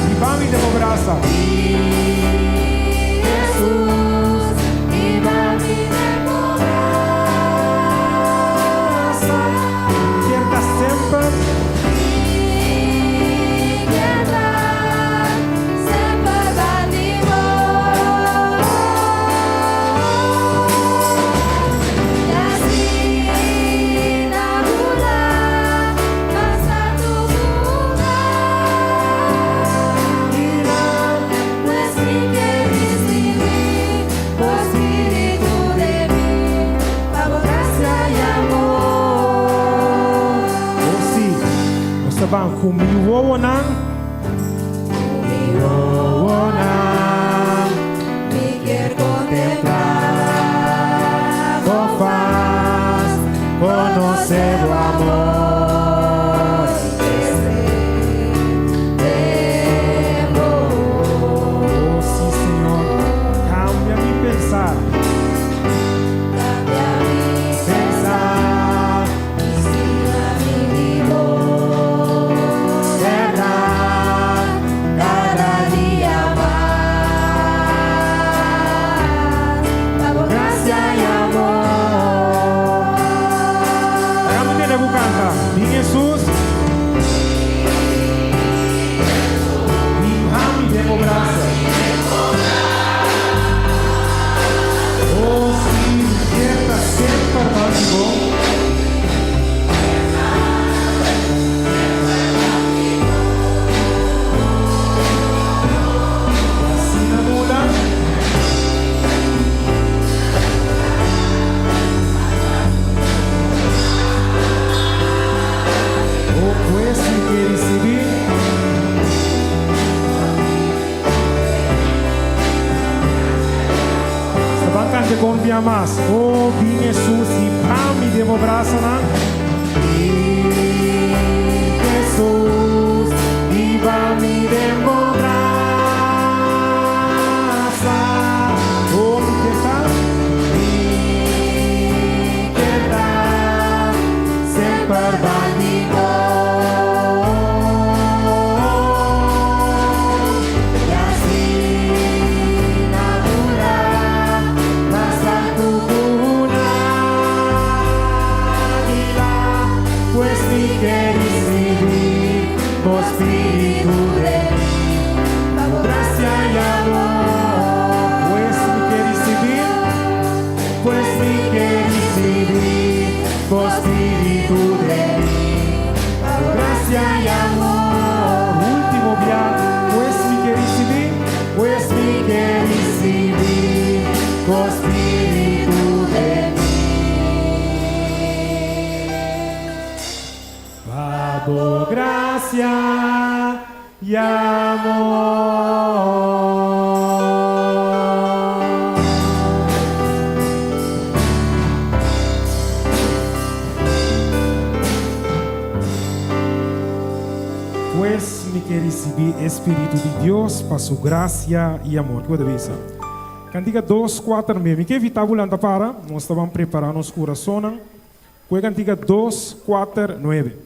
hiba mi den bo brasa. Kier ta semper. Oh sí, nos ta ban ku mi wowonan, ku mi wowonan, mi kier kontemplá bo fas, konosé bo amor i kresé den bo. Oh sí, Señor, cambia mi pensar. Cambia mi pensar. Inspira mi vivo. Verdad, cada dia mas. Pa bo gracia y amor. Hagamos bien bu canta. Bin Jesús. Bin hami den bo brasa. Oh sí, mi kier ta semper bou di bo. I asina bula. Oh pues mi ke ricibi. Sta ban canta con bia mas. Oh bin Jesus y pa mi den bo brasanan. Bin Jesus y ba mi den bo brasa. Oh mi ke ta. Mi ke ta. Spiritu den mi, pa bo gracia y amor. Pues mi ke risibí, pues mi ke risibí bo Spiritu den mi, pa bo gracia y amor. Último bia, pues mi ke risibí, pues mi ke risibí bo Spiritu den mi. Pa bo gracia y amor. Pues mi ke risibí e Spiritu di Dios pa su gracia y amor. Ki bo ta bisa? Kantika dos, kuater, nuebe. Mi ke evitá bo lanta para. Nos ta ban prepará nos kurasonnan ku e kantika dos, kuater, nuebe.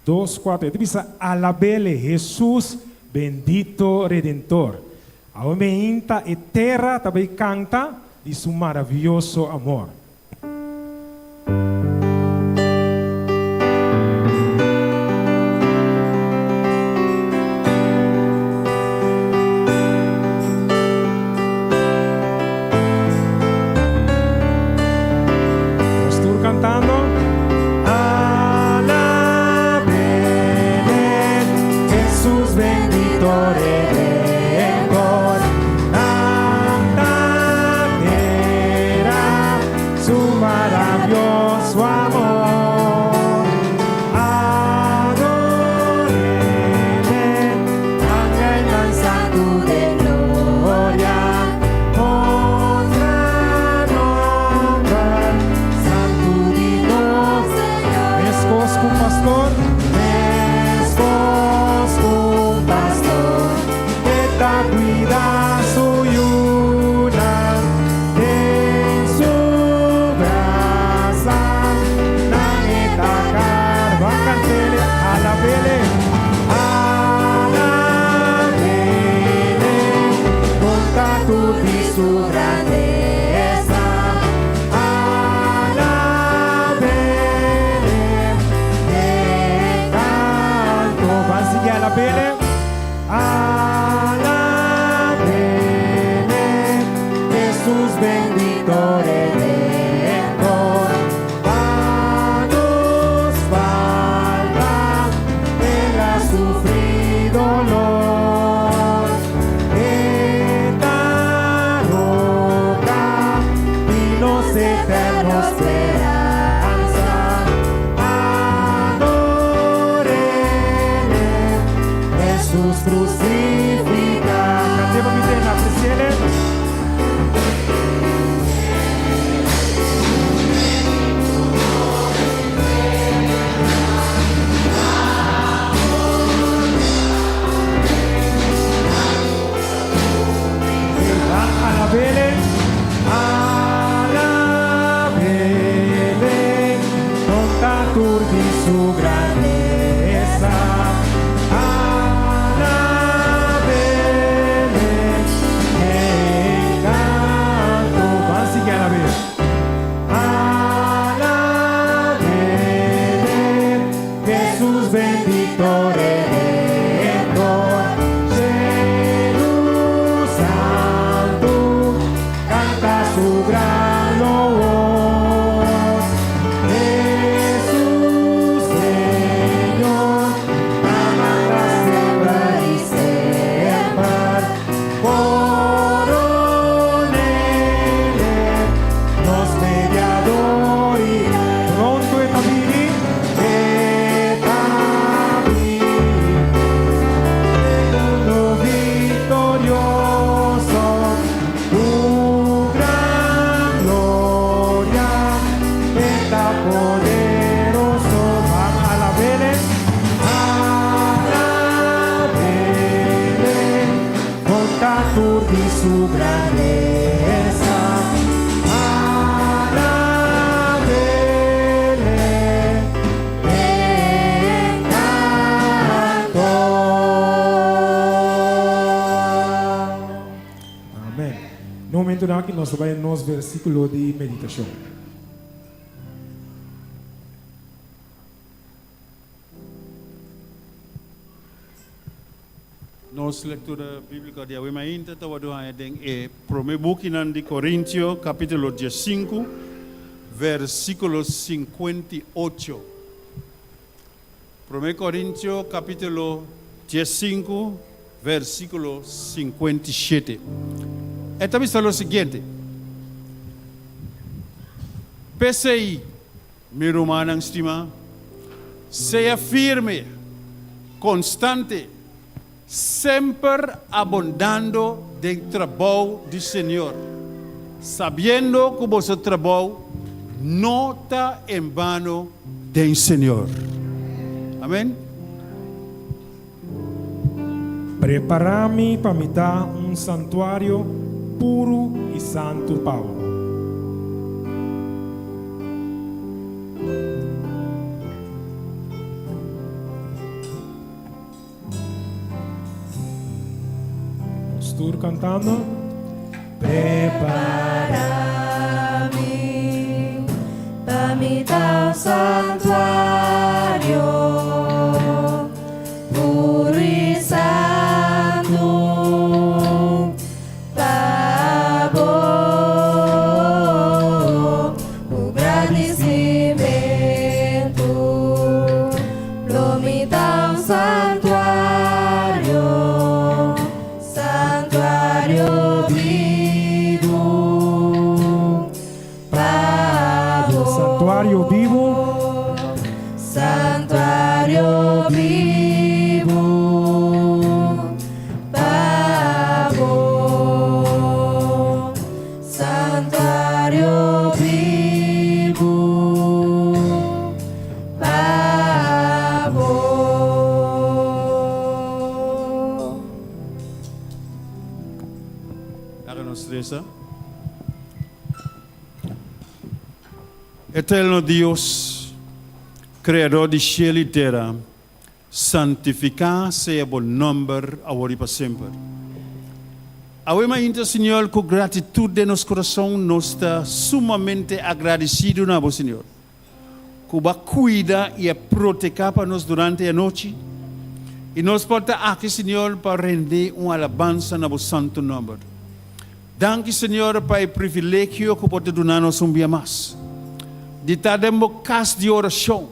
Dos, kuater. E ta bisa, Alabele, Hesus, bendito Redentor. Awe meinta e tera ta bai kanta di su maravioso amor. Nos tur cantando. Alabele, Jesús bendito Redentor. Canta tera su maravioso amor. Adorele, angelnan santu den gloria. Honra nomber santu di nos Señor. Meskos ku pastor, meskos ku pastor, e ta kuida su yunan den su brasa. Nan e ta karga. Ban kant'ele, alab'ele, alab'ele, konta tur di su grandesa. Alab'ele, den kanto. Ban sigui alab'ele, alab'ele, Hesus bendito Redentor. Pa nos falta, El a sufri dolor. E ta roka di nos eterno speransa. Adorele, Hesus crucifica. Cant'e pa mi tende, apreciele. Alabele, alabele, konta tur di su grandesa. Alabele, den kanto. Ban sigui alab'é. Alabele, Hesus bendito Redentor. Shelu santu, kanta su gran loor. Hesus Señor, ta manda semper i semper. Koron'Ele, nos mediador i pronto e ta bini, e ta bini. Mundo viktorioso, ku gran gloria, e ta poderoso. Ban alab'Ele, alab'Ele, konta tur di su grandesa. Alab'Ele, den kanto. Amèn. Na momentunan aki nos ta bai nos versíkulo di meditashon. Nos lektura bíbliko di awe mainta ta wòrdu haña den e promé bukinan di Korintio, kapítulo diesinku, versíkulo 58. Promé Korintio, kapítulo diesinku, versíkulo 57. E ta bisa lo siguiente, P'esei, Mi rumannan stimá, sea firme, konstante, semper abondando den trabou di Señor, sabiendo ku boso trabou no ta en bano den Señor. Amen. Prepará mi pa mi ta un santuario puru i santu pa bo. Nos tur kantando. Prepará mi pa mi ta un santuario puru i santu pa bo ku gradisimentu lo mi ta un santuario. Santuario bibu pa bo. Santuario bibu. Santuario bibu pa bo. Santuario bibu pa bo. Laga nos resa. Eterno Dios, Creador di cielo y tera, santifica sea bo nomber awor y pa semper. Awe mainta, Señor, cu gratitud den nos corazon nos ta sumamente agradecido na bo, Señor, cu bo a cuida y a proteca pa nos durante e anochi, y nos por ta aki, Señor, pa rende un alabansa na bo santo nomber. Danki, Señor, pa e privilegio cu bo ta duna nos un bia mas, di ta den bo cas di oracion,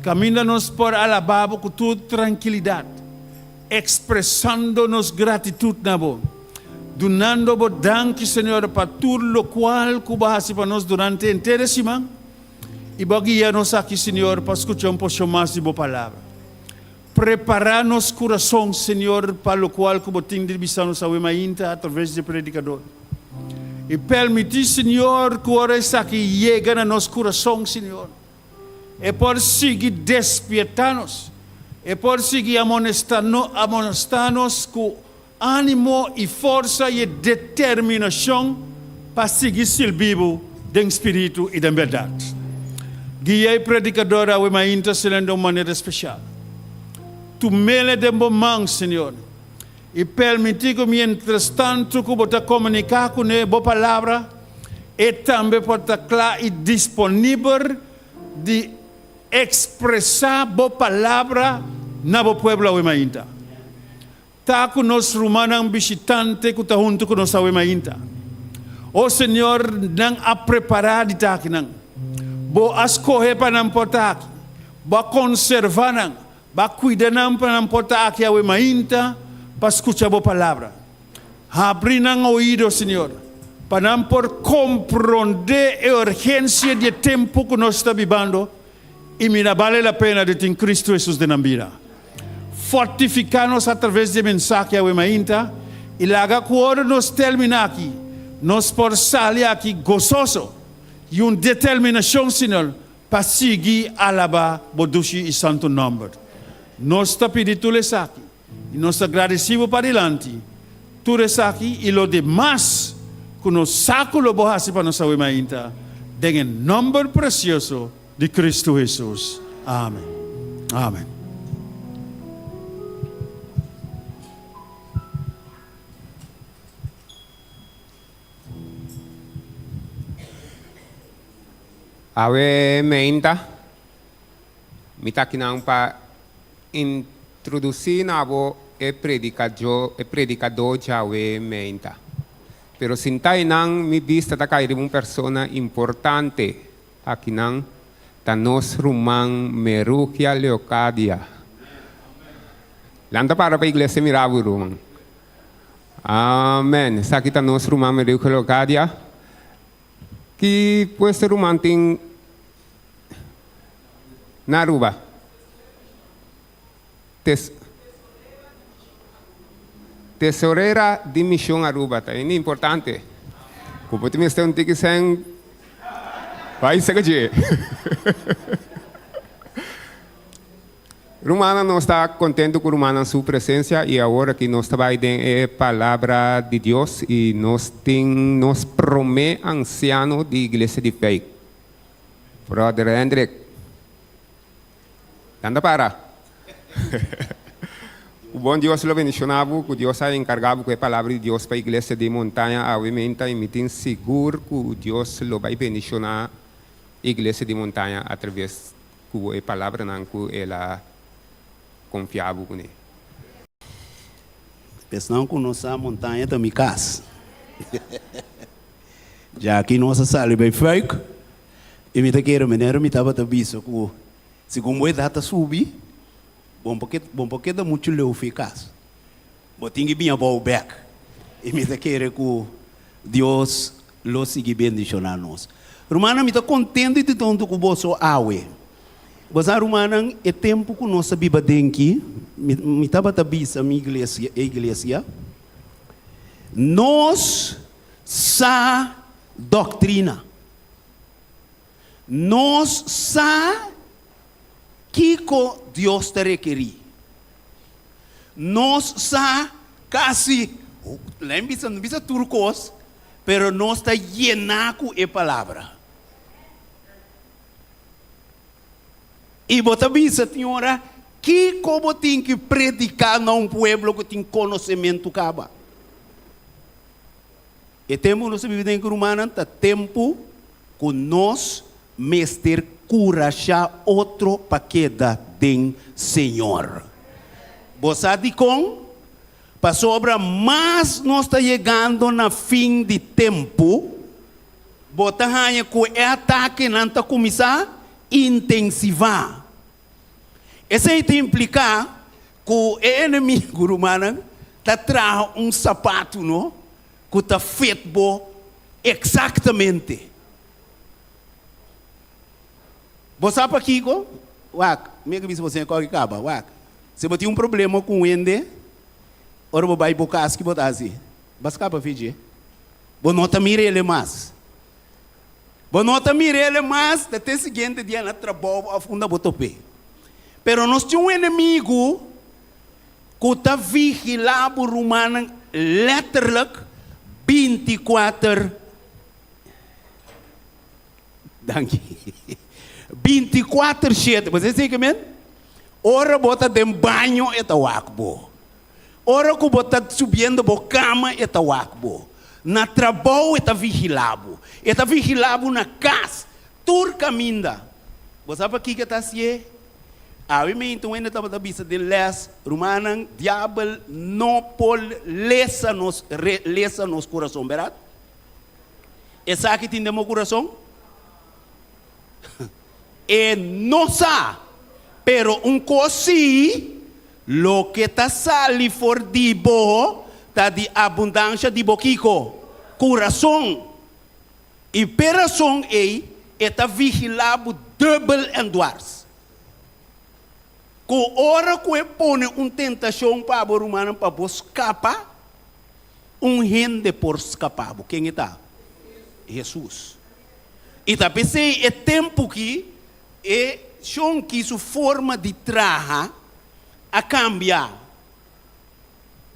caminda nos por alaba bo cu tur trankilidad, expresando nos gratitud na bo, dunando bo danki, Señor, pa tur locual cu bo a haci pa nos durante henter e siman, y bo a guia nos aki, Señor, pa scucha un porcion mas di bo Palabra. Prepara nos curason, Señor, pa locual cu bo tin di bisa nos awe mainta a traves di e predicador. Y permiti, Señor, cu ora esaki yega na nos curason, Señor, E por sigui despiertá nos. E por sigui amonestá nos ku ánimo i forsa i e determinashon pa sigui sirbi bo den spiritu i den bèrdat. Guia e predikador awe mainta selen den un manera spesial. Tum'el den bo man, Señor, i permití ku mientrastantu ku bo ta komuniká kuné bo palabra, e tambe por ta kla i disponibel di ekspresá bo palabra na bo pueblo awe mainta. Ta ku nos rumannan bishitante ku ta huntu ku nos awe mainta. O Señor, nan a prepará di ta akinan. Bo a skohe pa nan por ta aki. Bo a konservá nan. Ba cuida nan pa nan por ta aki awe mainta pa scucha bo palabra. Habri nan oido, Señor, pa nan por compronde e urgencia di e tempo cu nos ta bibando y mira bale la pena di tin Cristo Jesus den nan bida. Fortifica nos a traves di e mensahe awe mainta y laga cu ora nos termina aki, nos por sali aki gozoso y un determinacion, Señor, Pa sigui alabá bo dushi i santu nòmber. Nos ta pidi tur esaki i nos ta gradisí bo padilanti tur esaki i lo demas ku nos sa ku lo bo hasi pa nos awe mainta, den e nòmber presioso di Kristu Hesus. Amen. Amen. Awe meinta, mi ta akinan pa introdusí na bo. e e predikadó djawe meinta. Pero sintá einan mi bista ta kai riba un persona importante akinan, ta nos ruman Merugia Leocadia. Lanta para pa iglesia mira bo ruman. Amen. Esaki ta nos ruman Merugia Leocadia. Ki puesto ruman tin na Aruba? Tes Tesorera di Mision Aruba ta hende importante. Ku bo ta mester un tiki sèn bai seka dje. Rumannan nos ta kontentu ku rumannan su presensia i awor aki nos ta bai den e palabra di Dios i nos tin nos promé ansiano di Iglesia di Fei, Brother Hendrik. Lanta para. Ku bon Dios lo bendiciona bo, ku Dios a encarga bo ku e palabra di Dios pa Iglesia di Montaña awe menta i mi tin sigur ku Dios lo bai bendiciona Iglesia di Montaña atraves ku e palabranan ku el a konfia bo kuné. Esnan ku no sa Montaña ta mi kas. Djaki nos a sali bai Fuik i mi ta kere manera mi tabata bisa ku segun bo edat ta subi bo por keda muchu leu fi kas. Bo tin ki bin abou bek. I mi ta kere ku Dios lo sigui bendishoná nos. Rumannan, mi ta kontentu i tontu ku boso awe. Bo sa, rumannan, e tempu ku nos ta biba den ki, mi, mi tabata bisa mi iglesia, e iglesia, nos sa doktrina. Nos sa kiko Dios ta rekerí. Nos sa kasi, lei bisa, no bisa tur kos, pero nos ta yená ku e palabra. I bo ta bisa tin ora, kiko bo tin ki prediká na un pueblo ku tin konosementu kaba? E tempu ku nos ta biba den rumannan ta tempu ku nos mester kurashá otro pa keda den Señor. Bo sa dikon? Pasobra mas nos ta yegando na fin di tempu, bo ta haña ku e atakenan ta kuminsá intensivá. Esei ta impliká ku e enemigu, rumannan, ta traha un sapatu, no, ku ta fit bo eksaktamente. Bo sa pakiko? Wak, mi a bisa bo señor kòke kaba. Wak, si bo tin un problema ku un hende, ora bo bai bo kas, ki bo ta hasi? Bo a skapa fi dje. Bo no ta mira el mas. Bo no ta mira el mas te te siguiente dia na trabou òf unda bo top'é. Pero nos tin un enemigu ku ta vigilá bo rumannan letterlijk bintikuater Danki. Bintikuater shete. Bo sa esei ke men? Ora bo ta den baño e ta wak bo. Ora ku bo ta subiendo bo kama e ta wak bo. Na trabou e ta vigilá bo. E ta vigilá bo na kas. Tur kaminda. Bo sa pakiko e ta hasié? Awe meinta un hende tabata bisa den les, Rumannan, diabel no por lesa nos, lesa nos kurason, bèrdat? Esaki tin den bo kurason? E no sa, pero un kos sí, loke ta sali for di bo ta di abundansha di bo kiko? Kurason. I p'e rason ei e ta vigilá bo dubbel en dwars. Ku ora ku e pone un tentashon pa bo rumannan pa bo skapa, Un hende por skapa bo. Ken e ta? Hesus. I ta p'esei e tempu ki e shon ki su forma di traha a kambia.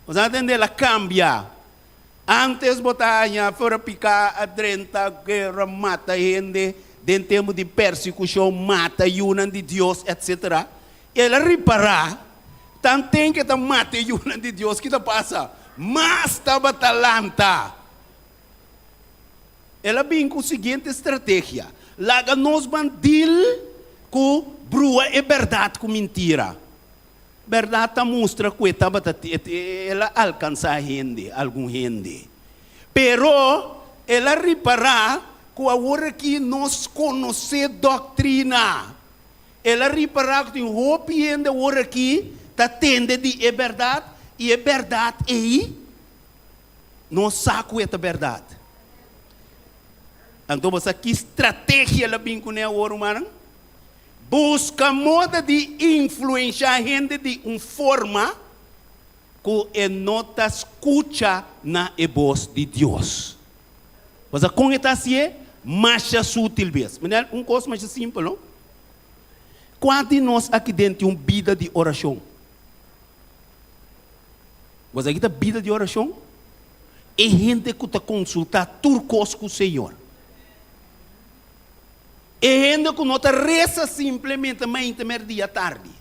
Bo sa tende? El a kambia. Antes bo ta haña for a piká a drenta guera, mata hende, den tempu di persekushon, mata yunan di Dios, etsetera. El a ripará tanten ku e ta mata e yunan di Dios, ki ta pasa? Mas tabata lanta. El a bin ku siguiente strategia, Laga nos ban dil ku brua e bèrdat ku mintira. Bèrdat ta mustra ku e tabata el a alkansá hende, algun hende. Pero el a ripará ku awor aki nos konosé doktrina. El a ripará ku tin hopi hende awor aki ta tende di e bèrdat, i e bèrdat ei no sa ku e ta bèrdat. Anto bo sa ki strategia el a bin kuné awor, rumannan? Buska moda di influenshá hende di un forma ku e no ta skucha na e bos di Dios. Bo sa kon e ta hasié? Masha sutil bes. Manera un kos masha simpel, no? Kua di nos aki den tin un bida di orashon? Bo sa ki ta bida di orashon? E hende ku ta konsultá tur kos ku Señor. E hende ku no ta resa simplemente mainta, merdia, tardi.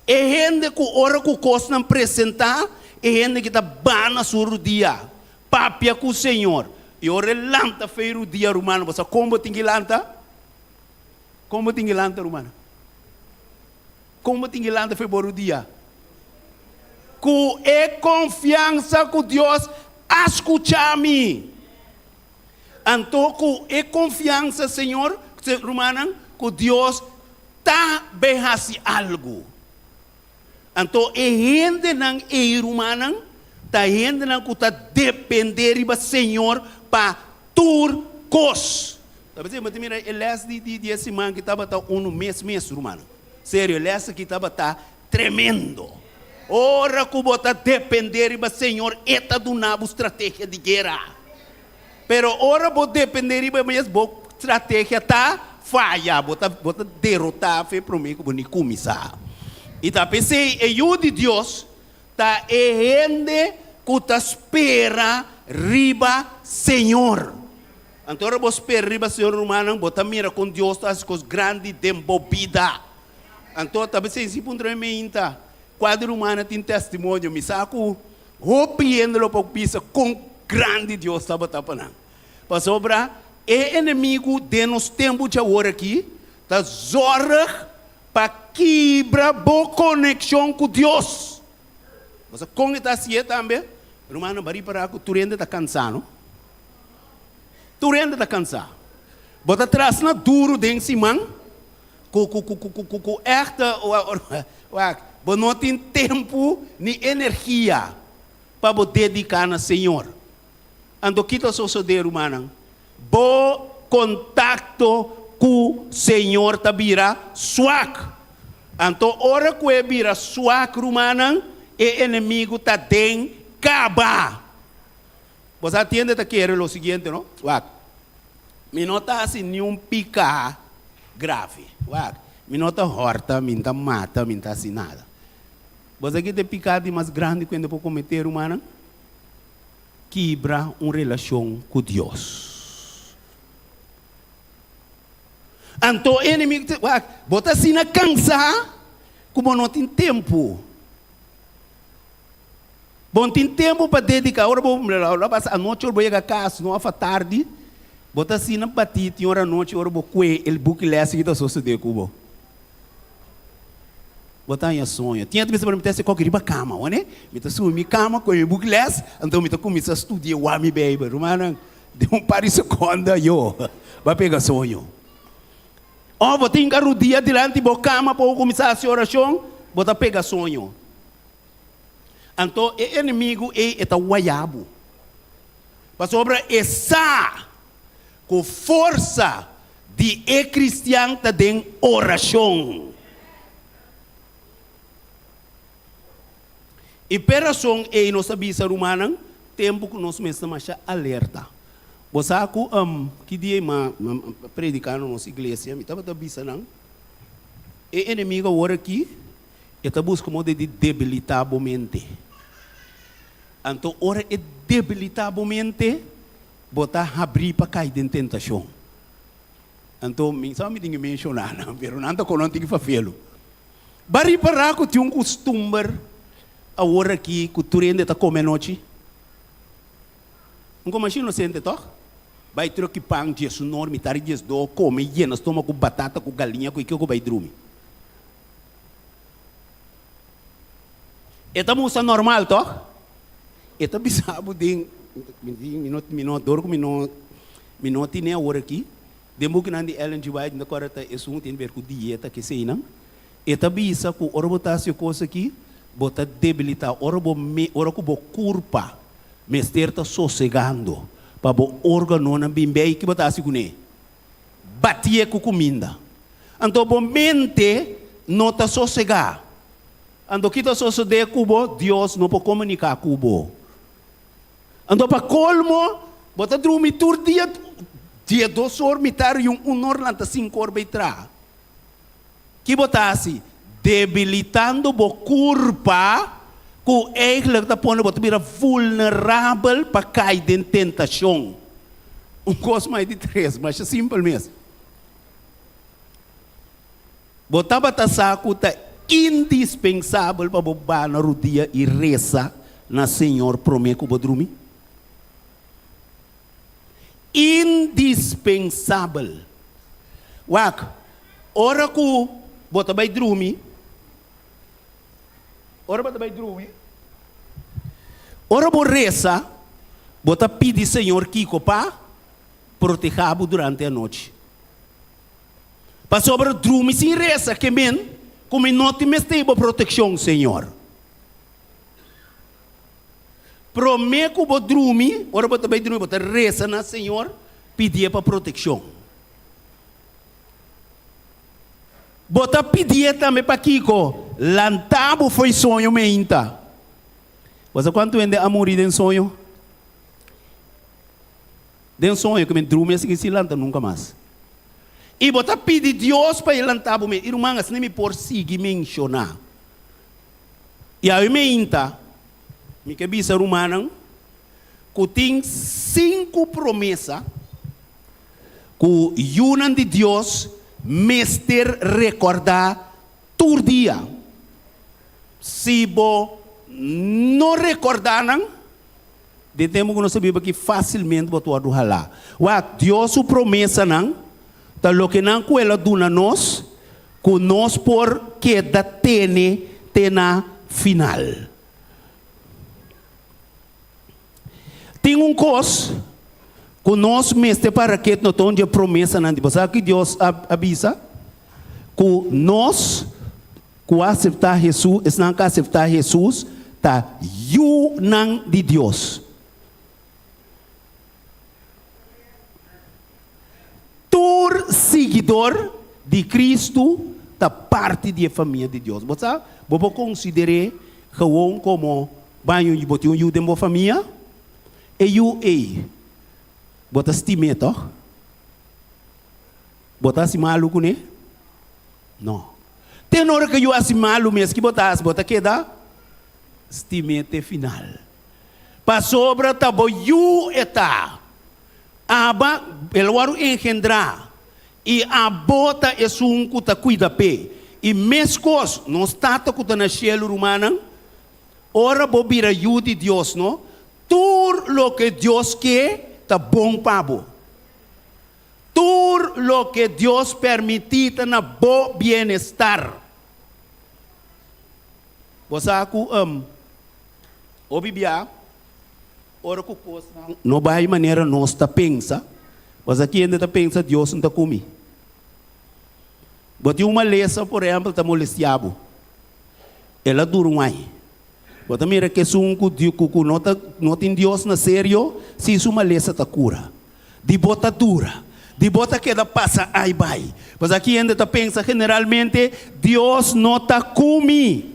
E hende ku ora ku kosnan presentá, e hende ki ta bana su rudia, papia ku Señor. I ora e lanta fei rudia, rumannan, bo sa kon bo tin ki lanta? Kon bo tin ki lanta, rumannan? Kon bo tin ki lanta fei bo rudia? Ku e konfiansa ku Dios a skucha mi. Anto ku e konfiansa, Señor, rumannan, ku Dios ta ben hasi algu. Anto e hendenan ei, rumannan, ta hendenan ku ta dependé riba Señor pa tur kos. Ta pensé, bo ta mira e lès di di e siman ki tabata unu mes mes, rumannan. Serio, e lès aki tabata tremendo. Ora ku bo ta dependé riba Señor, E ta duna bo strategia di guera. Pero ora bo dependé riba e mes, bo strategia ta faya, bo ta bo ta derotá fe promé ku bo ni kuminsá. I ta p'esei e Yu di Dios ta e hende ku ta spera riba Señor. Anto ora bo spera riba Señor, rumannan, bo ta mira kon Dios ta hasi kos grandi den bo bida. Anto ta p'esei si puntra mi meinta, Kua di rumannan tin testimonio? Mi sa ku hopi hende lo por bisa kon grandi Dios tabata pa nan. Pasobra e enemigu den nos tempu djawor aki ta zòrg pa kibra bo konekshon ku Dios. Bo sa kon e ta hasié tambe? Rumannan, bo a ripará ku tur hende ta kansá, no? Tur hende ta kansá. Bo ta trasna duru den siman. Ku ku ku ku ku ku ègt wak bo no tin tempu ni energia pa bo dediká na Señor. Anto ki ta sosodé, rumannan? Bo kontakto ku Señor ta bira swak. Anto ora ku e bira swak, rumannan, e enemigu ta den kaba. Bo sa tiende ta kere lo siguiente, no? Wak, mi no ta hasi niun piká grave. Wak, mi no ta hòrta, mi no ta mata, mi no ta hasi nada. Bo sa ki ta e piká di mas grandi ku hende por kometé, rumannan? Kibra un relashon ku Dios. Anto e enemigu ta, wak, bo ta asina kansá ku bo no tin tempu. Bo no tin tempu pa dediká. Ora bo lo pasa anochi ora bo yega kas no òf atardi, bo ta asina batí tin ora anochi ora bo kue el buki lès ki ta sosodé ku bo. Bo ta haña soño. Tin hende ta bisa pero mi ta hasi koki riba kama, wone? Mi ta subi mi kama kue mi buki lès, anto mi ta kuminsá studia wak mi Beibel. Rumannan, den un par di sekonda yo bo a pega soño. Òf bo tin rudia dilanti bo kama pa bo kuminsá hasi orashon, bo ta pega soño. Anto e enemigu ei e ta waya bo, pasobra e sa ku forsa di e kristian ta den orashon. I p'e rason ei nos ta bisa, rumannan, tempu ku nos mester masha alerta. Bo sa ku ki dia mi a prediká na nos iglesia, mi tabata bisa nan, e enemigu awor aki E ta buska moda di debilitá bo mente. Anto ora e debilitá bo mente, bo ta habrí pa kai den tentashon. Anto mi sa mi tin ki menshoná nan, pero nan ta kono nan tin ki fafelu. Bo a ripará ku tin un kustumber awor aki ku tur hende ta kome anochi? Un komashi inosente, tòg? Bai troki pan diesunor, mitar di diesdos, kome, yena stoma ku batata, ku galiña, ku i kiko bai drumi. E ta mustra normal tòg? E ta bisa bo den, mi no, mi no, dor ku mi no, mi no tine awor aki, den bukinan di Ellen G. White, mi ta kòrda ta esun ku tin ber ku dieta, keseinan. E ta bisa ku ora bo ta hasi e kos aki, bo ta debilitá. Ora bo me, ora ku bo kurpa mester ta sosegando pa bo órganonan bin bei, ki bo ta hasi kuné? Batié ku kuminda. Anto bo mente no ta sosegá. Anto ki ta sosodé ku bo? Dios no por komuniká ku bo. Anto pa kolmo, bo ta drumi tur dia, diesdos or, mitar i un un or lanta sinku or bai traha. Ki bo ta hasi? Debilitando bo kurpa ku eigentlik ta pone bo ta bira vulnerabel pa kai den tentashon. Un kos mai di tres, masha simpel mes. Bo tabata sa ku ta indispensabel pa bo bana rudia i resa na Señor promé ku bo drumi? Indispensabel. Wak, ora ku bo ta bai drumi, ora bo ta bai drumi, ora bo resa, bo ta pidi Señor kiko pa protehá bo durante anochi. Pasobra drumi sin resa ke men ku mi no tin mester bo protekshon, Señor. Promé ku bo drumi, ora bo ta bai drumi, bo ta resa na Señor, pidié pa protekshon. Bo ta pidié tambe pa kiko? Lantá bo fo'i soño meinta. Bo sa kuantu hende a muri den soño? Den soño ku mi drumi asina sin lanta nunka mas. I bo ta pidi Dios pa e lantá bo meinta. I ruman, asina mi por sigui menshoná. I awe meinta, mi ke bisa rumannan ku tin sinku promesa ku yunan di Dios mester rekordá tur dia. Si bo no rekordá nan, den tempu ku nos ta biba aki fásilmente bo ta wòrdu halá. Wak, Dios su promesanan ta lokenan ku el a duna nos ku nos por keda tene te na final. Tin un kos ku nos mester para ket no ta un dje promesanan di bo. Sa ki Dios a bisa? Ku nos ku a aseptá Hesus, esnan ku a aseptá Hesus ta yunan di Dios. Tur siguidor di Kristu ta parti di e famia di Dios. Bo sa, bo por konsider'é gewoon komo baño bo tin un yu den bo famia. E yu ei, bo ta stim'é tòg? Bo ta hasi malu kuné? No. Te na ora ku e yu hasi malu mes, ki bo ta hasi? Bo ta keda stim'é te final. Pasobra ta bo yu e ta. Aba, el a wòrdu engendrá, i abo ta esun ku ta kuida p'e. I meskos, nos Tata ku ta na shelu, rumannan, ora bo bira yu di Dios, no, tur loke Dios ke ta bon pa bo. Tur loke Dios permití ta na bo bienestar. Bo sa ku hopi bia Ora ku kosnan no bai manera nos ta pensa, pasobra kende ta pensa Dios no ta ku mi? Bo tin un malesa, por ehèmpel, ta molestiá bo. El a dura un aña. Bo ta mira ku esun ku ku no ta no tin Dios na serio, si su malesa ta kura. Di bo ta dura. Di bo ta keda pasa ai bai. Pasobra kende ta pensa generalmente, Dios no ta ku mi.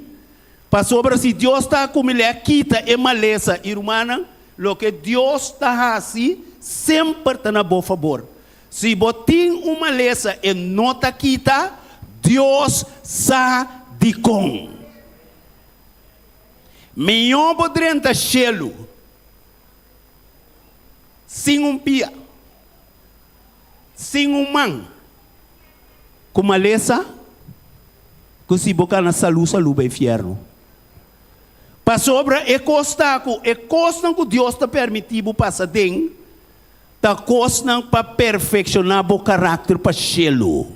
Pasobra si Dios ta ku mi lei a kita e malesa i rumannan, loke Dios ta hasi semper ta na bo fabor. Si bo tin un malesa e no ta kita, Dios sa dikon. Mihó bo drenta shelu sin un pia, sin un man, Ku malesa, ku si bo kana salu salu bai fiernu. Pasobra e kos ta ku e kosnan ku Dios ta permití bo pasa den ta kosnan pa perfekshoná bo karakter pa shelu.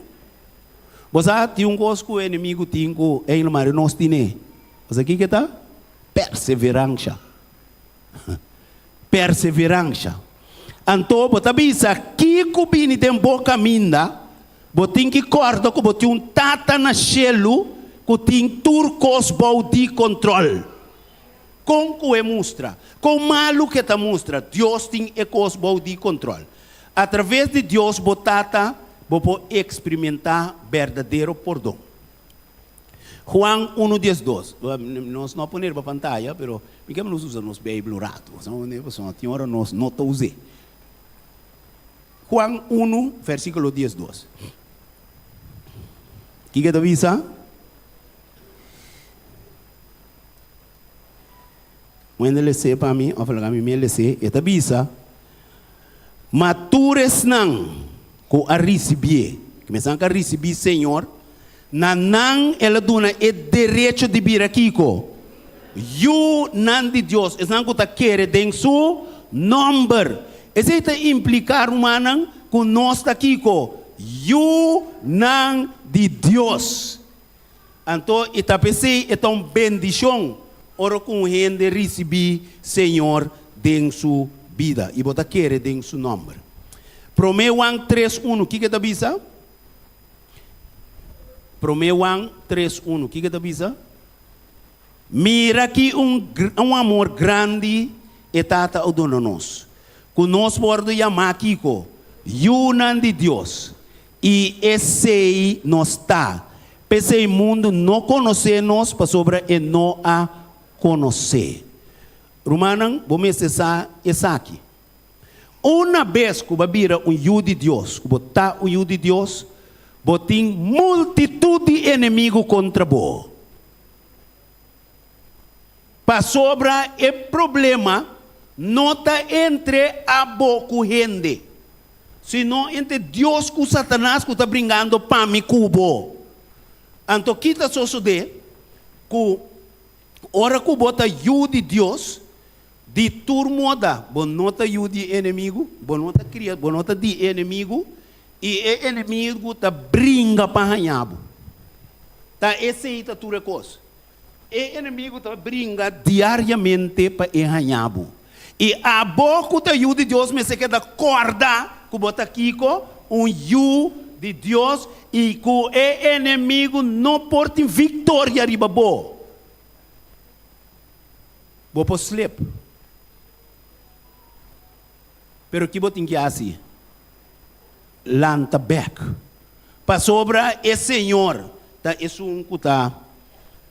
Bo sa, tin un kos ku e enemigu tin ku Eilmar i nos tine. Bo sa kiko e ta? Perseveransha. Perseveransha. Anto bo ta bisa, Kiko bini den bo kaminda, bo tin ki kòrda ku bo tin un Tata na shelu ku tin tur kos bou di kontròl. Kon ku e mustra? Kon malu ku e ta mustra, Dios tin e kos bou di kontròl. Atraves di Dios bo Tata, bo por eksperimentá berdadero pordon. Juan unu diesdos. Nos no a pone riba pantaya, pero mi ke nos usa nos Beibel un ratu. Pasobra tin ora nos no ta us'é. Juan unu, versíkulo diesdos. Kiko e ta bisa? Un hende les'é pa mi, òf laga mi mi les'é. E ta bisa, Ma tur esnan ku a risibié, ku esnan ku a risibí Señor, na nan el a duna e derecho di bira kiko? Yunan di Dios, esnan ku ta kere den su nòmber. Esei ta impliká, rumannan, ku nos ta kiko? Yunan di Dios. Anto i ta p'esei e ta un bendishon ora ku un hende risibí Señor den su bida i bo ta kere den su nòmber. Promé Juan tres unu, kiko e ta bisa? Promé Juan tres unu, kiko e ta bisa? Mira ki un un amor grandi e Tata a duna nos, ku nos wòrdu yamá kiko? Yunan di Dios. I esei nos ta. P'esei mundu no konosé nos pasobra e no a konosé. Rumannan, bo mester sa esaki. Una bes ku bo a bira un yu di Dios, ku bo ta un yu di Dios, bo tin multitut di enemigu kontra bo. Pasobra e problema no ta entre abo ku hende, sino entre Dios ku Satanas ku ta bringando pa mi ku bo. Anto ki ta sosodé? Ku ora ku bo ta yu di Dios, di tur moda bo no ta yu di e enemigu, bo no ta kria, bo no ta di e enemigu, i e enemigu ta bringa pa haña bo. Ta esei ta tur e kos. E enemigu ta bringa diariamente pa e haña bo. I abo ku ta yu di Dios mester keda kòrda ku bo ta kiko? Un yu di Dios i ku e enemigu no por tin viktoria riba bo. Bo por slip. Pero ki bo tin ki hasi? Lanta bèk. Pasobra e Señor ta esun ku ta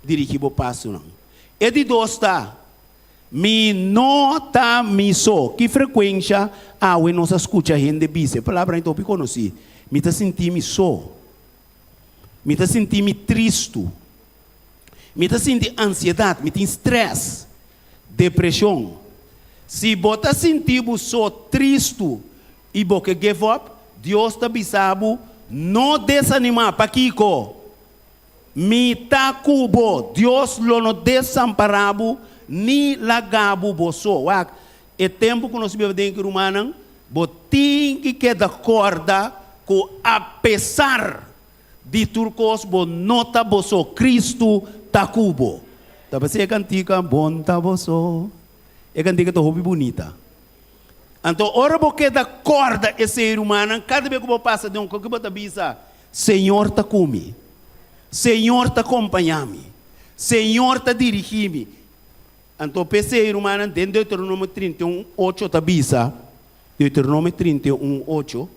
dirigí bo pasonan. E di dos ta, Mi no ta mi so. Ki frekuensha awe nos a skucha hende bisa e palabra ei ta hopi konosí, Mi ta sinti mi so. Mi ta sinti mi tristu. Mi ta sinti ansiedat, mi tin strès, depreshon. Si bo ta sinti bo so tristu i bo ke give up, Dios ta bisa bo, No desanimá. Pakiko? Mi ta ku bo. Dios lo no desampará bo ni laga bo bo so. Wak, e tempu ku nos biba den ki rumannan, bo tin ki keda kòrda ku apesar Di tur kos bo no ta bo so, Kristu ta ku bo. Ta p'esei e kantika Bon ta bo so. E kantika ta hopi bunita. Anto ora bo keda kòrda esei rumannan, kada bes ku bo pasa den un koki bo ta bisa, Señor ta ku mi. Señor ta kompañá mi. Señor ta dirigí mi. Anto p'esei rumannan den Deuteronomio 31, ocho ta bisa, Deuteronomio 31, ocho,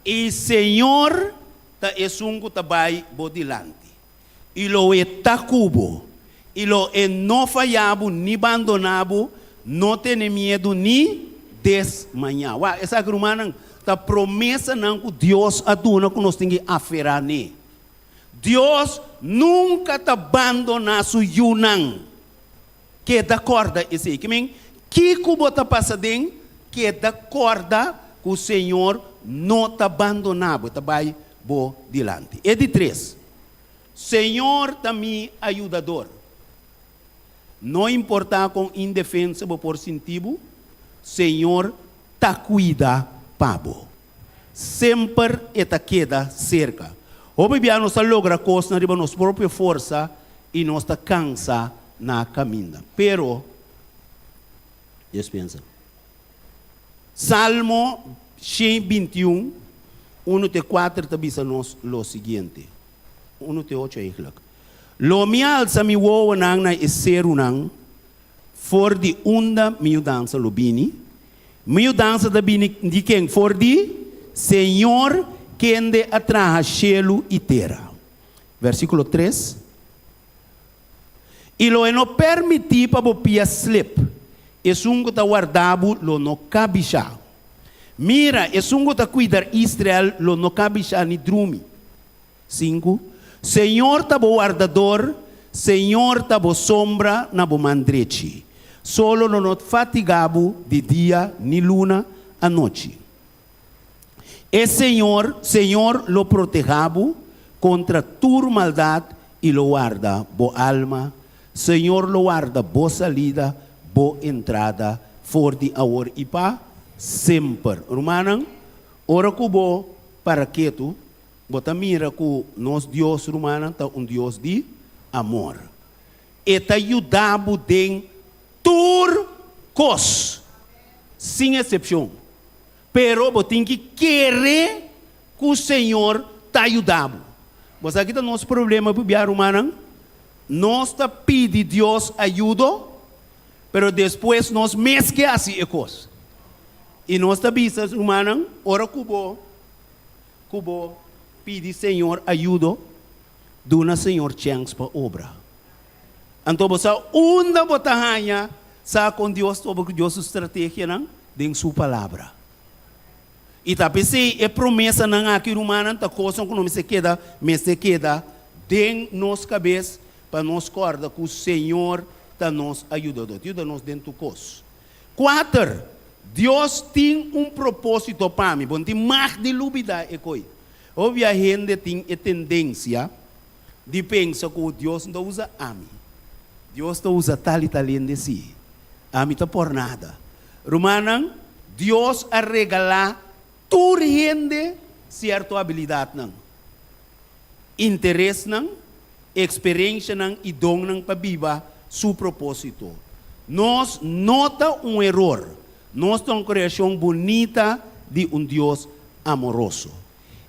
I Señor ta esun ku ta bai bo dilanti, i lo e ta ku bo, i lo e no faya bo ni bandoná bo, no tene miedu ni desmañá. Wak, esaki, rumannan, ta promesanan ku Dios a duna ku nos tin ki aferá n'e. Dios nunka ta bandoná su yunan. Keda kòrda esei. Ke men, kiko bo ta pasa den, keda kòrda ku Señor no ta bandoná bo, e ta bai bo dilanti. E di tres, Señor ta mi ayudador. No importá kon indefenso bo por sinti bo, Señor ta kuida pa bo. Semper e ta keda serka. Hopi bia nos ta logra kosnan riba nos propio forsa i nos ta kansa. na kaminda. Pero, despensa. Salmo 121, 1 te 4 ta bisa nos lo siguiente. 1 te 8 eigenlijk. Lo mi alsa mi wowonan na e serunan, for di unda mi yudansa lo bini? Mi yudansa ta bini di ken? For di Señor, kende a traha shelu i tera. Versíkulo 3. I lo e no permití pa bo pia slip, esun ku ta warda bo lo no kabishá. Mira, esun ku ta kuida Israel lo no kabishá ni drumi. Sinku, Señor ta bo wardador, Señor ta bo sombra na bo man drechi. Solo lo no fatigá bo di dia ni luna anochi. E Señor, Señor lo protehá bo kontra tur maldat i lo warda bo alma. Señor lo warda bo salida, bo entrada, for di awor i pa semper. Rumannan, ora ku bo para ketu, bo ta mira ku nos Dios, rumannan, ta un Dios di amor. E ta yuda bo den tur kos, sin eksepshon. Pero bo tin ki kere ku Señor ta yuda bo. Bo sa ki ta nos problema pabia, rumannan? Nos ta pidi Dios ayudo, pero despues nos mes ke hasi e kos. I nos ta bisa, rumannan, ora ku bo ku bo pidi Señor ayudo, duna Señor chèns pa obra. Anto bo sa unda bo ta haña sa kon Dios ta obra ku Dios su strategianan? Den su Palabra. I ta p'esei e promesanan aki, rumannan, ta kosnan ku no mester keda mester keda den nos kabes pa nos kòrda ku Señor ta nos ayudador. Ta yuda nos den tur kos. Kuater, Dios tin un propósito pa mi. Bo no tin mag di lubidá e koi. Hopi bia hende tin e tendensia di pensa ku Dios no ta usa ami. Dios ta usa tal i tal hende sí. Ami ta por nada. Rumannan, Dios a regalá tur hende sierto abilidatnan, interesnan, eksperenshanan i donnan pa biba su propósito. Nos no ta un eror. Nos ta un kreashon bunita di un Dios amoroso.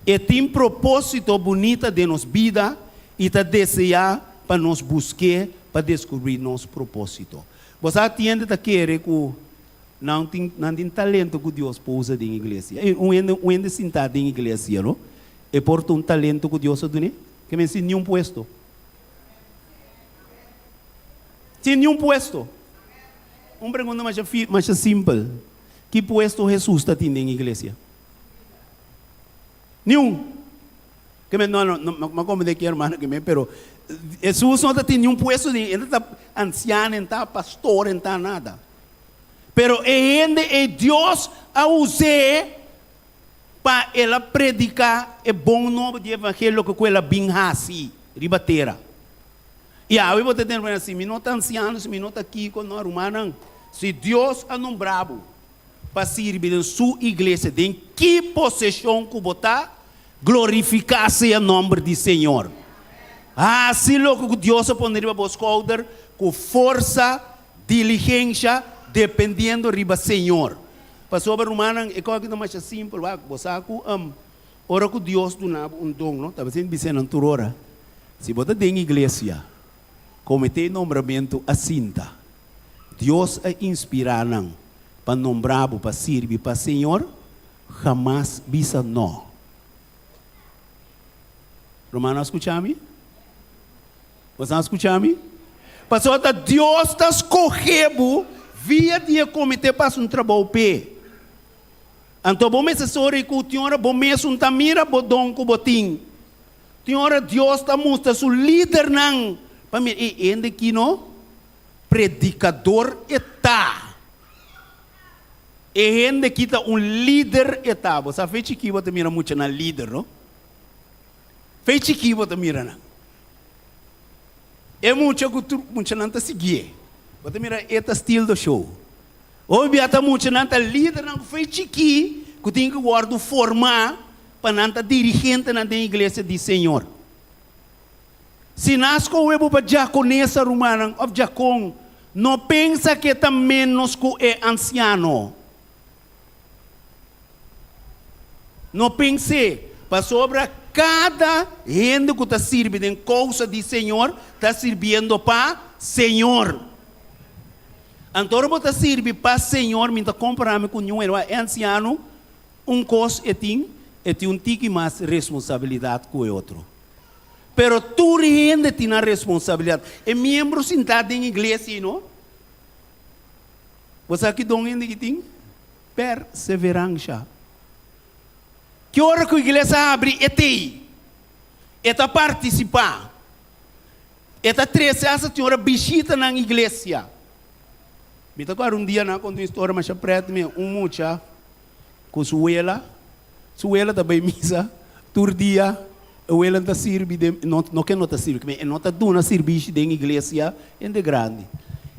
E tin propósito bunita den nos bida i ta deseá pa nos busk'é pa deskubrí nos propósito. Bo sa tiende ta kere ku nan tin nan tin talento ku Dios por usa den iglesia. E un hende un hende sintá den iglesia no, e por ta un talento ku Dios a dun'é? Ke men sin niun puesto. Sin niun puesto. Un pregunta masha fi masha simpel, ki puesto Hesus ta tin den iglesia? Niun. Ke men, no, no, no, no comprende ki hermano ke men, pero Hesus no ta tin niun puesto den, e no ta anciano, e no ta pastor, e no ta nada. Pero e hende ei Dios a us'é pa el a prediká e bon nobo di evangelio loke ku el a bin hasi riba tera. I awe bo ta tende rumannan, si mi no ta anciano, si mi no ta kiko, no, rumannan, si Dios a nombra bo, pa sirbi den Su iglesia, den ki poseshon ku bo ta, glorifiká sea nòmber di Señor. Hasi loke ku Dios a pone riba bo skouder ku forsa, diligensha, dependiendo riba Señor. Pasobra, rumannan, e kos aki ta masha simpel, wak, bo sa ku ora ku Dios duna bo un don, no, tabata bisa nan tur ora, si bo ta den iglesia, kometé nombramentu a sinta. Dios a inspirá nan pa nombrá bo pa sirbi pa Señor, hamas bisa no. Rumannan a skuchá mi? Boso a skuchá mi? Pasobra ta Dios ta skohé bo via di e komité pa hasi un trabou p'e. Anto bo mester sori ku tin ora bo mesun ta mira bo don ku bo tin. Tin ora Dios ta mustra su lidernan pa mira, e hende ki no? Predikador e ta. E hende ki ta un lider e ta. Bo sa fe chikí bo ta mira muchanan lider, no? Fe chikí bo ta mira nan. E mucha ku tur muchanan ta siguié. Bo ta mira e ta steal the show. Hopi bia ta muchanan ta lidernan ku fe chikí ku tin ku wòrdu formá pa nan ta dirigentenan den iglesia di Señor. Si nan a skohe bo pa diakonesa, rumannan, òf diakon, no pensa ku e ta ménos ku e ansiano. No pens'é, pasobra kada hende ku ta sirbi den kousa di Señor ta sirbiendo pa Señor. Anto ora bo ta sirbi pa Señor, mi ta kompará mi ku niun hende. E ansiano, un kos e tin, e tin un tiki mas responsabilidat ku e otro. Pero tur hende tin nan responsabilidat. E miembro sintá den iglesia ei no. Bo sa ki don hende ki tin? Perseveransha. Ki ora ku iglesia habri e t'ei. E ta partisipá. E ta trese hasta tin ora bishita nan iglesia. Mi ta kòrda un dia nan a konta un historia masha prèt mi, un mucha ku su wela, su wela ta bai misa tur dia, e wela ta sirbi den, no, no ke no ta sirbi, e no ta duna sirbishi den iglesia hende grandi.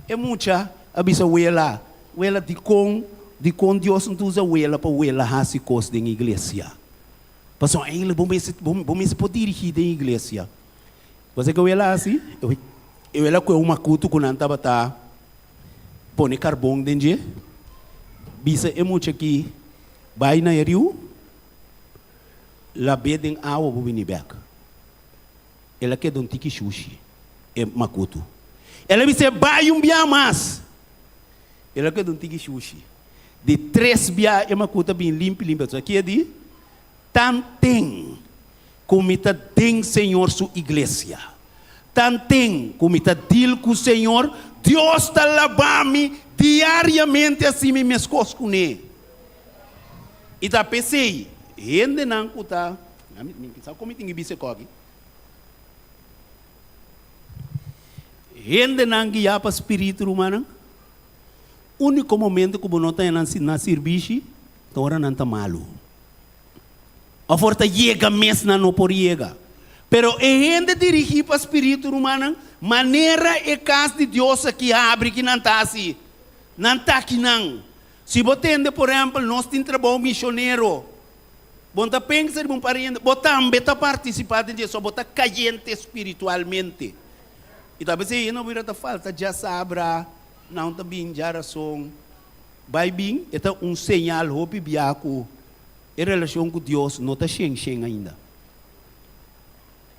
E mucha a bisa wela, Wela, dikon, dikon Dios no ta usa wela pa wela hasi kos den iglesia? Pasobra eigenlijk bo mester, bo, bo mester por dirigí den iglesia. Bo sa ke wela hasi? E wela kue un makutu ku nan tabata pone karbon den dje, bisa e mucha ki bai na e riu, lab'é den awa bo bini bèk. El a keda un tiki shushi, e makutu. El a bis'é, Bai un bia mas! El a keda un tiki shushi. Di tres bia e makutu a bini limpi limpi. Ato aki e di, Tanten ku mi ta den Señor su iglesia, tanten ku mi ta deal ku Señor, Dios ta laba mi diariamente hasi mi meskos kuné. I ta p'esei hendenan ku ta, mi sa kon mi tin ki bisa e kos aki. Hendenan guiá pa spiritu, rumannan, úniko momento ku bo no ta nan na sirbishi ta ora nan ta malu. Òf ora ta yega mes nan no por yega. Pero e hende dirigí pa spiritu, rumannan, manera e kas di Dios aki habri ki nan ta hasi, nan ta akinan. Si bo tende, por ehèmpel, nos tin trabou mishonero. Bo no ta pensa riba un pariente, bo tambe ta partisipá den dje, so bo ta kayente spiritualmente. I ta p'esei no bira ta falta djasabra, nan ta bin djarason. Bai bin, e ta un señal hopi bia ku e relashon ku Dios no ta shen shen ainda.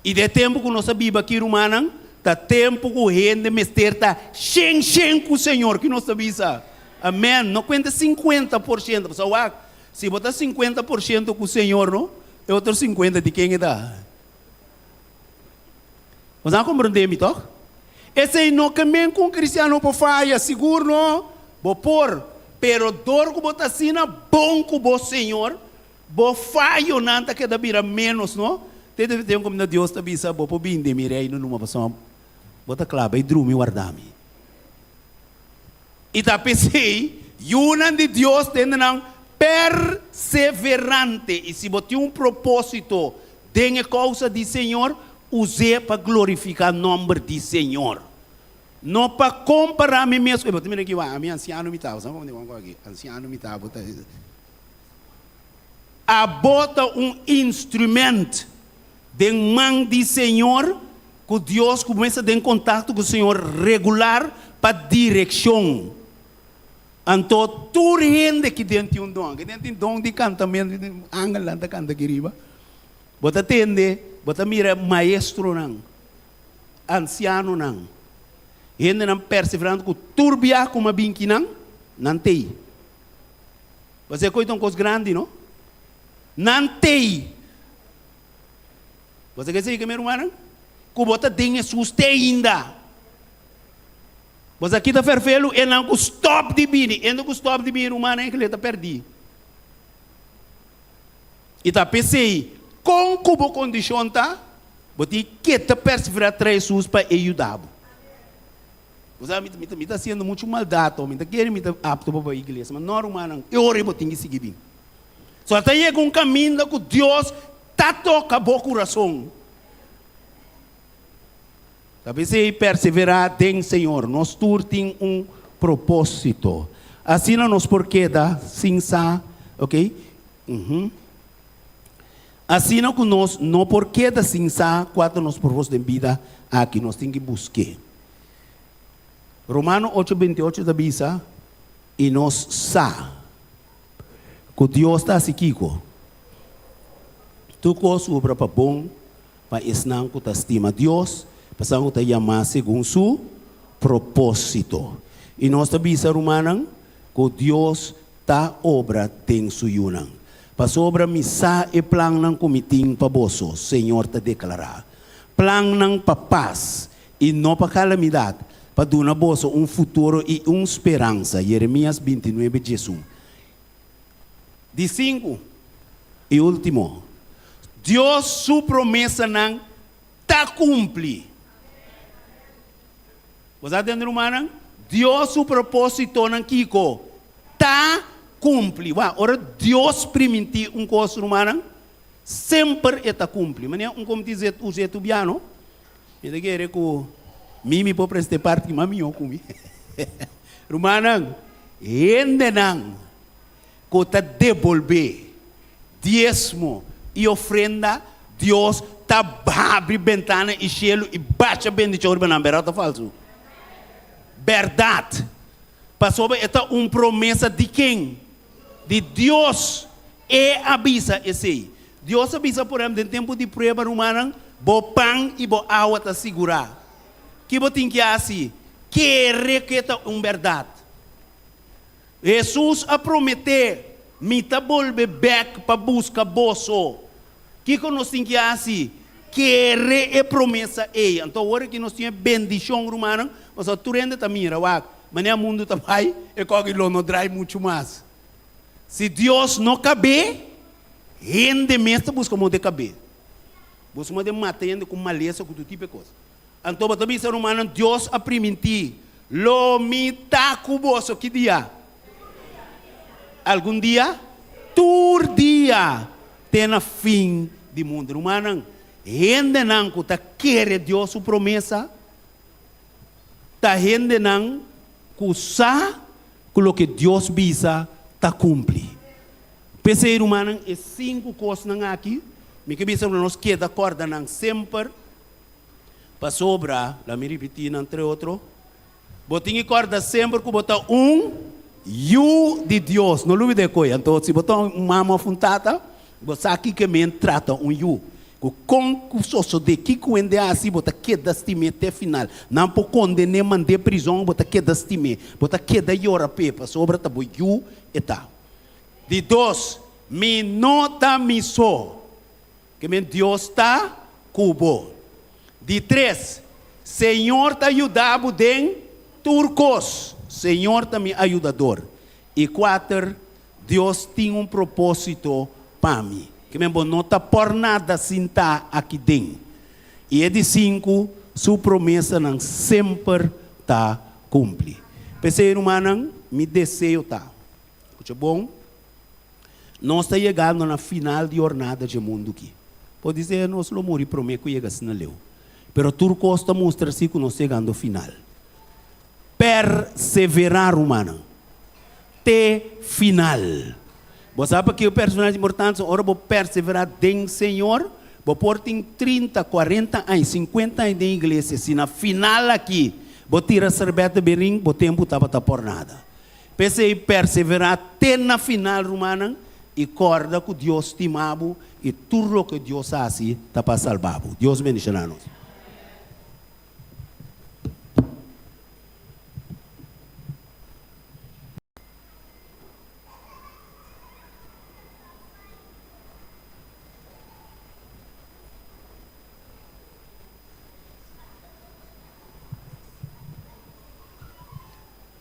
I den e tempu ku nos ta biba aki, rumannan, ta tempu ku hende mester ta shen shen ku Señor. Ki nos ta bisa? Amèn. No kuenta 50%, pasobra wak, si bo ta 50% ku Señor, no, e otro 50 di ken e ta? Bo sa komprondé mi, tòg? Esei no ke men ku un kristiano por faya, sigur no. Bo por, pero dor ku bo ta asina bon ku bo Señor, Bo fayonan ta keda bira ménos, no? Te den tempu kaminda Dios ta bisa, Bo por bini den mi reino numa, pasobra bo ta kla bai drumi warda mi. I ta p'esei, yunan di Dios tende nan perseverante. I si bo tin un propósito den e kousa di Señor, us'é pa glorifiká nòmber di Señor. No pa kompará mi mes ku e. Bo ta mira aki, wak, ami ansiano mi ta. Bo sa komo di wak aki? Ansiano mi ta, bo ta. Abo ta un instrument den man di Señor ku Dios ku mester den kontakto ku Señor regular pa direkshon. Anto tur hende ki den tin un don. Ki den tin don di kantamentu, angelnan ta kanta aki riba. Bo ta tende, bo ta mira maestronan, ansianonan, hendenan perseverante ku tur biaha ku mi a bin kinan, nan t'ei. Pasobra e koe ta un kos grandi, no? Nan t'ei. Bo sa ke esei ke mi rumannan? Ku bo ta den Hesus te ainda. Bo sa kita ferfelu e nan ku stòp di bini. E nan ku stòp di bini, rumannan, e ta pèrdí. I ta p'esei, kon ku bo kondishon ta, bo tin ke ta perseverá tras Hesus pa e yuda bo. Bo sa, mi ta, mi ta hasiendo muchu maldat o mi ta kere mi ta apto pa bai iglesia, ma no, rumannan, e ora ei bo tin ki sigui bin. So ta yega un kaminda ku Dios ta toka bo kurason. Ta p'esei perseverá den Señor. Nos tur tin un propósito. Asina nos por keda sin sa, ok? Uhum. Asina ku nos no por keda sin sa kua ta nos propósito den bida aki, nos tin ki busk'é. Romano ocho 28 ta bisa, I nos sa ku Dios ta hasi kiko? Tur kos obra pa bon pa esnan ku ta stima Dios, pa esnan ku ta yamá segun su propósito. I nos ta bisa, rumannan, ku Dios ta obra den su yunan. Pasobra mi sa e plannan ku mi tin pa boso, Señor ta deklará, plannan pa pas i no pa kalamidat, pa duna boso un futuro i un speransa. Jeremias 29, 11. Di sinku i último, Dios su promesanan ta kumpli. Bo sa tende rumannan? Dios su propósitonan kiko? Ta kumpli. Wak, ora Dios primintí un kos rumannan, semper e ta kumpli. Manera un komiti zet usa e tubiano, mi ta kere ku mi mi por presta e parti mas mihó ku mi. Rumannan, hendenan ku ta debolbé diesmo i ofrenda, Dios ta habri bentana i shelu i basha bendishon riba nan. Bèrdat òf falsu? Bèrdat! Pasobra e ta un promesa di ken? Di Dios! E a bisa esei. Dios a bisa, por ehèmpel, den tempu di prueba, rumannan, bo pan i bo awa ta sigurá. Ki bo tin ki hasi? Kere ku e ta un bèrdat. Hesus a prometé, Mi ta bolbe bèk pa buska boso. Kiko nos tin ki hasi? Kere e promesa ei. Anto awor aki nos tin e bendishon, rumannan, pasobra tur hende ta mira, wak, manera mundu ta bai, e kòki lo no drai muchu mas. Si Dios no kab'é, hende mes ta buska moda e kab'é. Buska moda e mata hende ku malesa, ku tur tipo e kos. Anto bo ta bisa, Rumannan, Dios a primintí, Lo mi ta ku boso ki dia? Algun dia? Tur dia, te na fin di mundu. Rumannan, hendenan ku ta kere Dios su promesa ta hendenan ku sa ku loke Dios bisa ta kumpli. P'esei, rumannan, e sinku kosnan aki, mi ke bisa ku nos keda kòrda nan semper. Pasobra, la mi ripití nan tre otro, bo tin ki kòrda semper ku bo ta un yu di Dios. No lubid'é koe. Anto, si bo ta un mama òf un tata, bo sa kiko e men trata un yu. Ku kon ku sosodé, kiko hende hasi, bo ta keda stim'é te final. Nan por konden'é, mand'é prizòn, bo ta keda stim'é. Bo ta keda yora p'e, pasobra ta bo yu e ta. Di dos, mi no ta mi so. Ke men Dios ta ku bo. Di tres, Señor ta yuda bo den tur kos. Señor ta mi ayudador. I kuater, Dios tin un propósito pa mi. Ke men bo no ta por nada sin ta aki den. I e di sinku, Su promesanan semper ta kumpli. P'esei, rumannan, mi deseo ta, skucha bon, Nos ta yegando na final di hornada dje mundu ki. Podisé nos lo muri promé ku yega asina leu. Pero tur kos ta mustra si ku nos ta yegando final. Perseverá, rumannan, te final. Bo sa pakiko perseverá ta importante? Ora bo perseverá den Señor, bo por tin trinta, kuarenta aña, sinkuenta aña den iglesia, si na final aki bo tira serbèt berin, bo tempu tabata por nada. P'esei, perseverá te na final, rumannan, i kòrda ku Dios stima bo i tur loke Dios hasi ta pa salba bo. Dios bendishoná nos.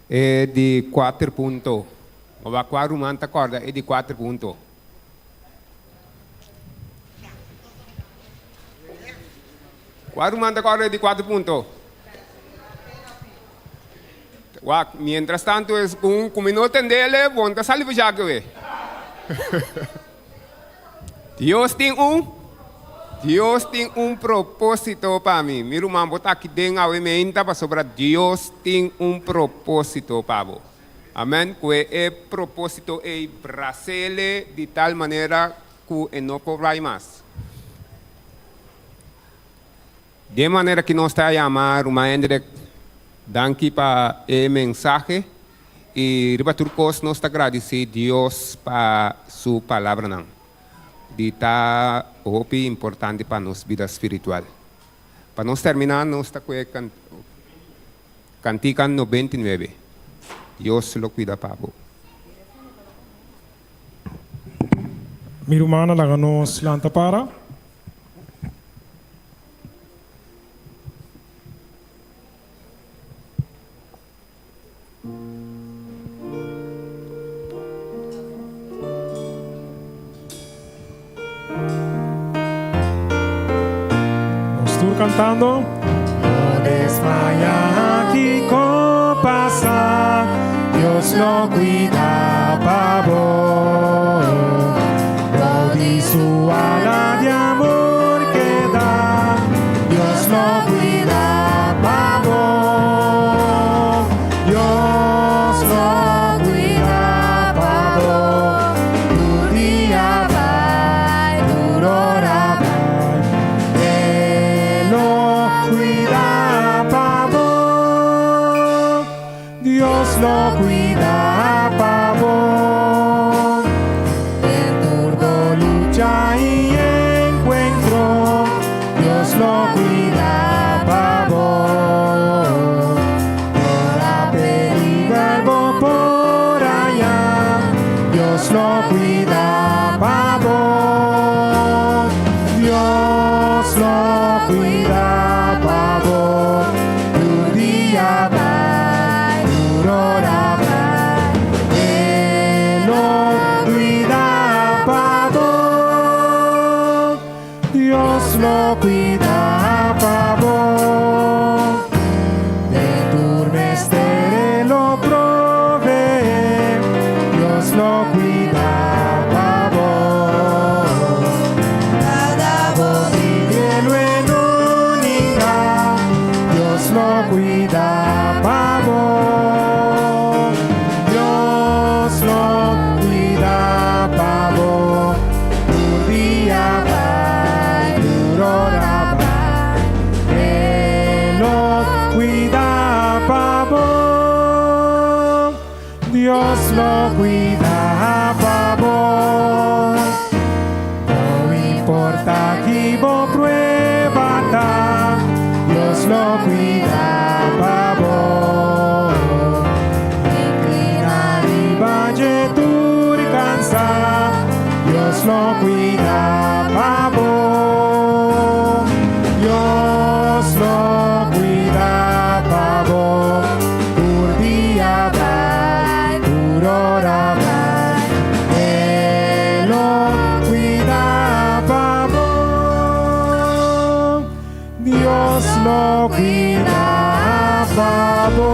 E di kuater punto. Bo wak kua ruman ta kòrda e di kuater punto. Kua ruman ta kòrda e di kuater punto? Wak, mientras tanto es un ku mi no tendele, bo no ta sali pa shaki we. Dios tin un Dios tin un propósito pa mi. Mi ruman, bo ta aki den awe meinta pasobra Dios tin un propósito pa bo. Amèn. Ku e propósito ei brasele di tal manera. ku e no por bai mas. Den manera ki nos ta yama Ruman Hendrik danki pa e mensahe i riba tur kos nos ta gradisí Dios pa su palabranan di ta hopi importante pa nos bida spiritual. Pa nos terminá nos ta kue kantika 99, Dios lo kuida pa bo. Mi rumannan laga nos lanta para. Nos tur cantando. No desmaya kiko pasa, Dios lo cuida pa bo. Bou di su ala di amor keda, Dios lo cuida pa bo. Dios lo cuida pa bo. Tur dia bai, tur ora bai, E lo cuida pa bo. Dios lo cuida pa bo. Den tur bo lucha y encuentro, Dios lo cuida pa bo. Ora peliger bo por haya, Dios lo cuida pa bo. Dios lo cuida pa bo. Tur dia bai, tur ora bai, E lo cuida pa bo. Dios lo cuida pa bo. Den tur mester E lo provee, Dios lo cuida pa bo. Nada bo pidi lo e no ninga, Dios lo cuida pa bo. Dios lo cuida pa bo. Tur dia bai, tur ora bai, E lo cuida pa bo. Dios lo cuida pa bo. No importa ki bo prueba ta, Dios lo cuida pa bo. Inclina riba dje tur cansa, Dios lo cuida pa bo. Dios lo cuida pa bo. Tur dia bai, tur ora bai, E lo cuida pa bo. Dios lo cuida pa bo.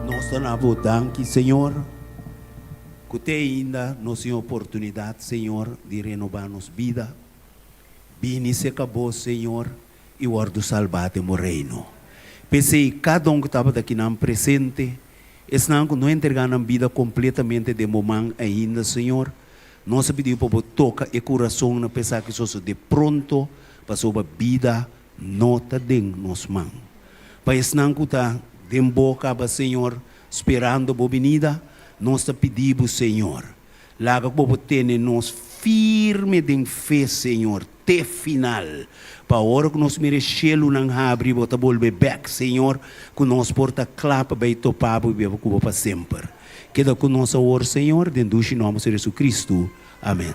Nos ta duna Bo danki, Señor, cu te ainda nos tin oportunidad, Señor, di renoba nos bida. Bini cerca Bo, Señor, y wordo salba den Bo reino. P'esey, cada un cu tabata akinan presente, esnan cu no entrega nan bida completamente den Bo man ainda, Señor, nos a pidi pa Bo toca e curazonnan pa esaki sosode pronto, pasobra bida no ta den nos man. Pa esnan cu ta den Bo caba, Señor, sperando Bo binida, nos ta pidi Bo, Señor, laga cu Bo por tene nos firme den fe, Señor, te final, pa ora cu nos mira e shelunan habri, Bo ta bolbe bek, Señor, cu nos por ta cla pa bay topa Bo y biba cu Bo pa semper. Keda cu nos awor, Señor, den dushi nomber Señor Jesucristo. Amen.